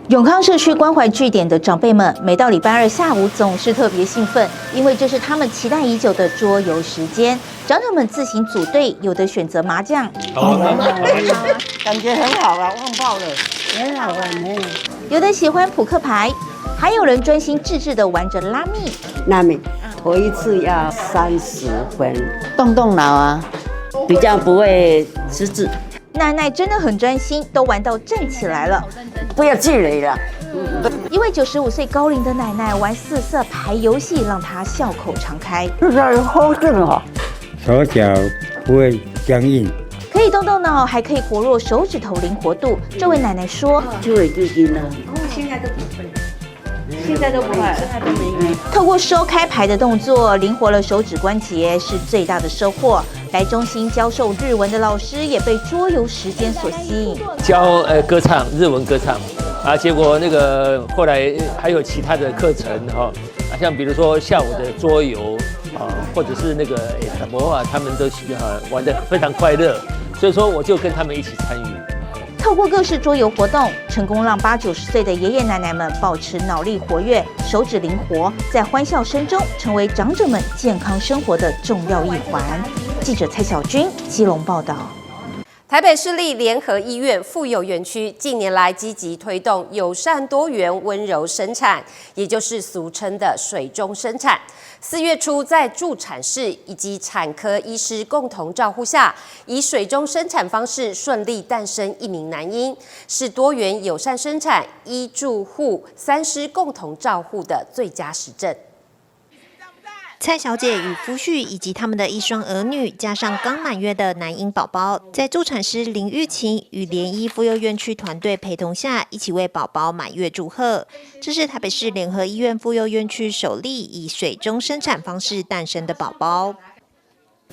永康社区关怀据点的长辈们，每到礼拜二下午总是特别兴奋，因为这是他们期待已久的桌游时间。长者们自行组队，有的选择麻将，感觉很好啊，旺爆了，很好玩呢。有的喜欢扑克牌，还有人专心致志的玩着拉密。拉密，头一次要30分，动动脑啊，比较不会失智。奶奶真的很专心，都玩到站起来了。不要气馁了。一位95岁高龄的奶奶玩四色牌游戏，让她笑口常开。这个好正哦，手脚不会僵硬，可以动动脑，还可以活络手指头灵活度。这位奶奶说：“ 就会最近呢，现在都不会，现在都不会，现在都没有。透过收开牌的动作，灵活了手指关节，是最大的收获。来中心教授日文的老师也被桌游时间所吸引。教歌唱，日文歌唱，啊，结果那个后来还有其他的课程哈，啊，像比如说下午的桌游啊，或者是那个魔啊，他们都啊玩得非常快乐，所以说我就跟他们一起参与。透过各式桌游活动，成功让八九十岁的爷爷奶奶们保持脑力活跃、手指灵活，在欢笑声中成为长者们健康生活的重要一环。记者蔡小军，基隆报道。台北市立联合医院妇幼院区近年来积极推动友善多元温柔生产，也就是俗称的水中生产。4月初，在助产士以及产科医师共同照护下，以水中生产方式顺利诞生一名男婴，是多元友善生产医助护三师共同照护的最佳实证。蔡小姐与夫婿以及他们的一双儿女，加上刚满月的男婴宝宝，在助产师林玉琴与联医妇幼院区团队陪同下，一起为宝宝满月祝贺。这是台北市联合医院妇幼院区首例以水中生产方式诞生的宝宝。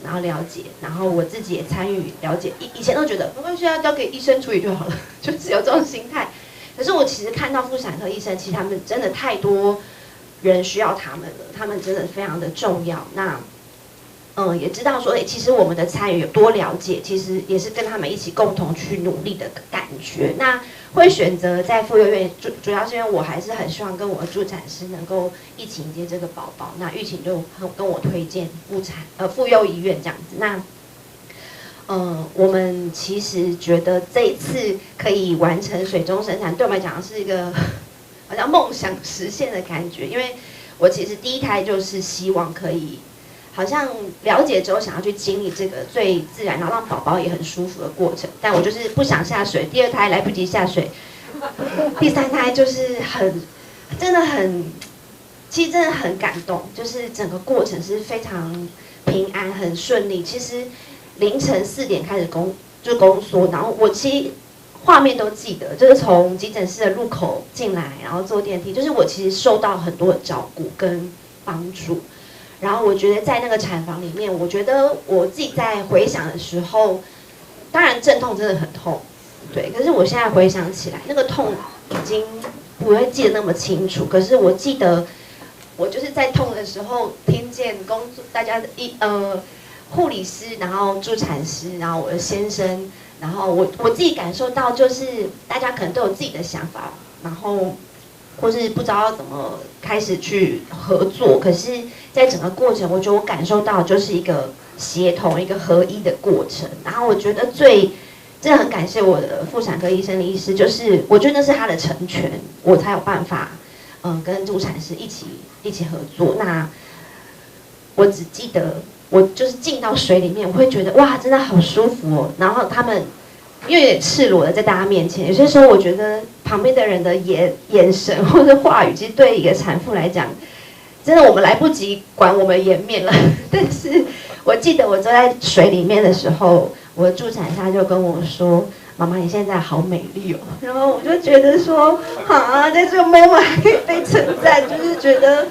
然后了解，然后我自己也参与了解。以前都觉得没关系啊，交给医生处理就好了，就只有这种心态。可是我其实看到妇产科医生，其实他们真的太多人需要他们了，他们真的非常的重要。那，也知道说，哎，其实我们的参与有多了解，其实也是跟他们一起共同去努力的感觉。那会选择在妇幼院，主要是因为我还是很希望跟我的助产师能够一起迎接这个宝宝。那玉琴就很跟我推荐妇幼医院这样子。那，我们其实觉得这一次可以完成水中生产，对我们来讲是一个好像梦想实现的感觉，因为我其实第一胎就是希望可以，好像了解之后想要去经历这个最自然，然后让宝宝也很舒服的过程。但我就是不想下水，第二胎来不及下水，第三胎就是很，真的很，其实真的很感动，就是整个过程是非常平安、很顺利。其实凌晨4点开始宫缩，然后我其实画面都记得，就是从急诊室的入口进来，然后坐电梯，就是我其实受到很多的照顾跟帮助。然后我觉得在那个产房里面，我觉得我自己在回想的时候，当然阵痛真的很痛，对。可是我现在回想起来，那个痛已经不会记得那么清楚。可是我记得，我就是在痛的时候，听见工作大家护理师，然后助产师，然后我的先生。然后我自己感受到，就是大家可能都有自己的想法，然后或是不知道怎么开始去合作。可是，在整个过程，我觉得我感受到就是一个协同、一个合一的过程。然后我觉得最真的很感谢我的妇产科医生的医师，就是我觉得那是他的成全，我才有办法跟助产师一起合作。那我只记得，我就是进到水里面，我会觉得哇，真的好舒服哦。然后他们因为有点赤裸的在大家面前，有些时候我觉得旁边的人的眼神或者话语，其实对一个产妇来讲，真的我们来不及管我们颜面了。但是我记得我坐在水里面的时候，我的助产师就跟我说：“妈妈，你现在好美丽哦。”然后我就觉得说，啊，在这个 moment 还可以被称赞，就是觉得，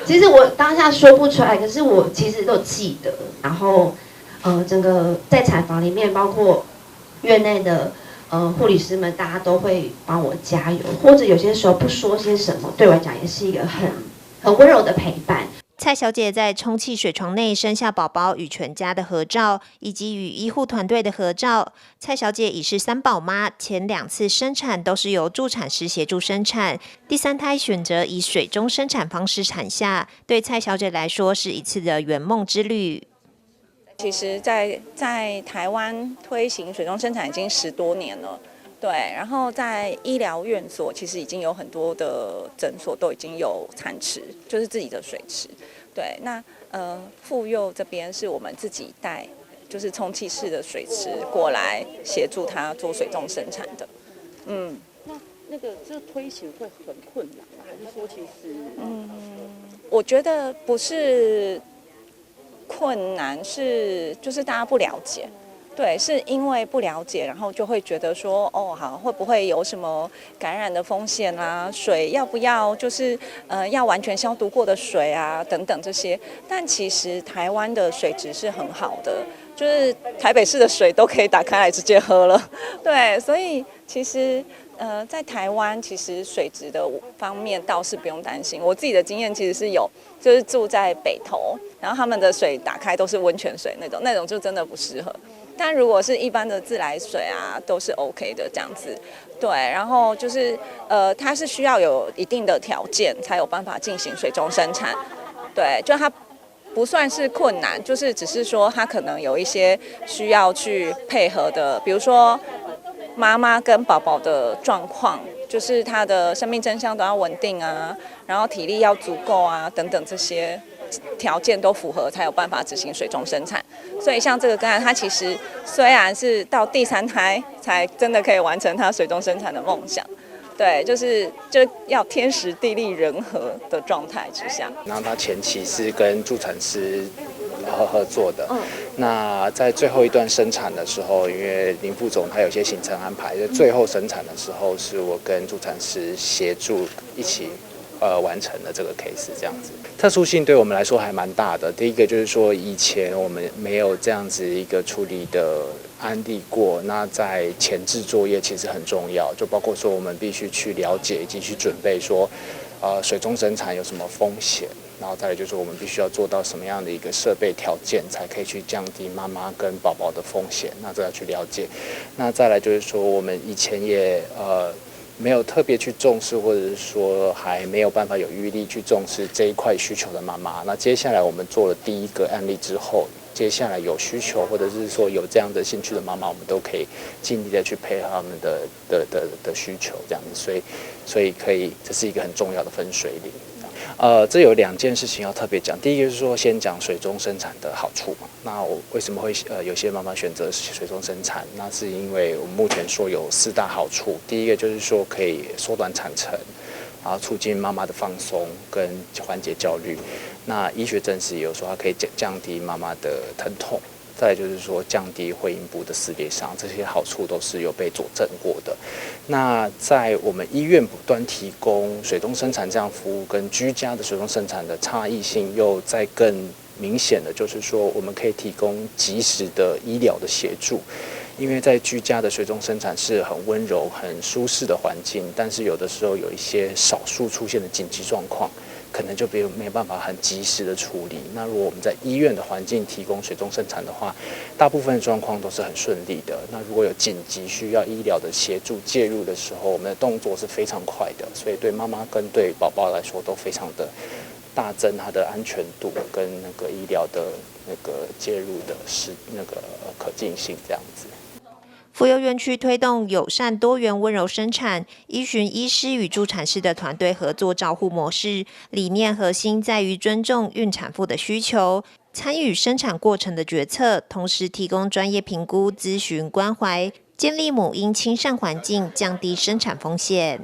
其实我当下说不出来，可是我其实都记得。然后，整个在产房里面，包括院内的护理师们，大家都会帮我加油，或者有些时候不说些什么，对我来讲也是一个很温柔的陪伴。蔡小姐在充气水床内生下宝宝与全家的合照，以及与医护团队的合照。蔡小姐已是三宝妈，前两次生产都是由助产师协助生产，第三胎选择以水中生产方式产下，对蔡小姐来说是一次的圆梦之旅。其实在台湾推行水中生产已经10多年了，对。然后在医疗院所，其实已经有很多的诊所都已经有产池，就是自己的水池。对，那妇幼这边是我们自己带，就是充气式的水池过来协助他做水中生产的。嗯，那个这推行会很困难吗？还是说其实？嗯，我觉得不是困难，是就是大家不了解。对，是因为不了解，然后就会觉得说，哦，好，会不会有什么感染的风险啊？水要不要就是要完全消毒过的水啊？等等这些。但其实台湾的水质是很好的，就是台北市的水都可以打开来直接喝了。对，所以其实在台湾其实水质的方面倒是不用担心。我自己的经验其实是有，就是住在北投，然后他们的水打开都是温泉水那种，那种就真的不适合。但如果是一般的自来水啊，都是 OK 的这样子，对。然后就是它是需要有一定的条件才有办法进行水中生产，对，就它不算是困难，就是只是说它可能有一些需要去配合的，比如说妈妈跟宝宝的状况，就是他的生命征象都要稳定啊，然后体力要足够啊，等等这些条件都符合，才有办法执行水中生产。所以像这个个案，他其实虽然是到第三胎才真的可以完成他水中生产的梦想，对，就是就要天时地利人和的状态之下。然后他前期是跟助产师合作的，那在最后一段生产的时候，因为林副总他有些行程安排，在最后生产的时候，是我跟助产师协助一起完成了这个 case，这样子。特殊性对我们来说还蛮大的。第一个就是说，以前我们没有这样子一个处理的案例过。那在前置作业其实很重要，就包括说我们必须去了解以及去准备说，水中生产有什么风险，然后再来就是我们必须要做到什么样的一个设备条件，才可以去降低妈妈跟宝宝的风险。那这要去了解。那再来就是说，我们以前也没有特别去重视，或者是说还没有办法有余力去重视这一块需求的妈妈。那接下来我们做了第一个案例之后，接下来有需求或者是说有这样的兴趣的妈妈，我们都可以尽力的去配合他们的需求，这样子。所以可以，这是一个很重要的分水岭。这有两件事情要特别讲。第一个是说，先讲水中生产的好处嘛。那我为什么会有些妈妈选择水中生产？那是因为我们目前说有四大好处。第一个就是说可以缩短产程，然后促进妈妈的放松跟缓解焦虑。那医学证实有说它可以降低妈妈的疼痛。再来就是说降低会阴部的撕裂伤，这些好处都是有被佐证过的。那在我们医院不断提供水中生产这样服务，跟居家的水中生产的差异性又再更明显的，就是说我们可以提供及时的医疗的协助。因为在居家的水中生产是很温柔、很舒适的环境，但是有的时候有一些少数出现的紧急状况，可能就没办法很及时的处理。那如果我们在医院的环境提供水中生产的话，大部分状况都是很顺利的。那如果有紧急需要医疗的协助介入的时候，我们的动作是非常快的，所以对妈妈跟对宝宝来说都非常的大增它的安全度跟那个医疗的那个介入的是那个可进性这样子。妇幼院区推动友善多元温柔生产，依循医师与助产士的团队合作照护模式，理念核心在于尊重孕产妇的需求，参与生产过程的决策，同时提供专业评估、咨询、关怀，建立母嬰親善環境，降低生產風險。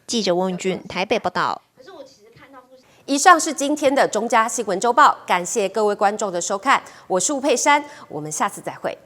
記者溫俊台北報道。以上是今天的中嘉新聞週報，感謝各位觀眾的收看，我是吳佩珊，我們下次再會。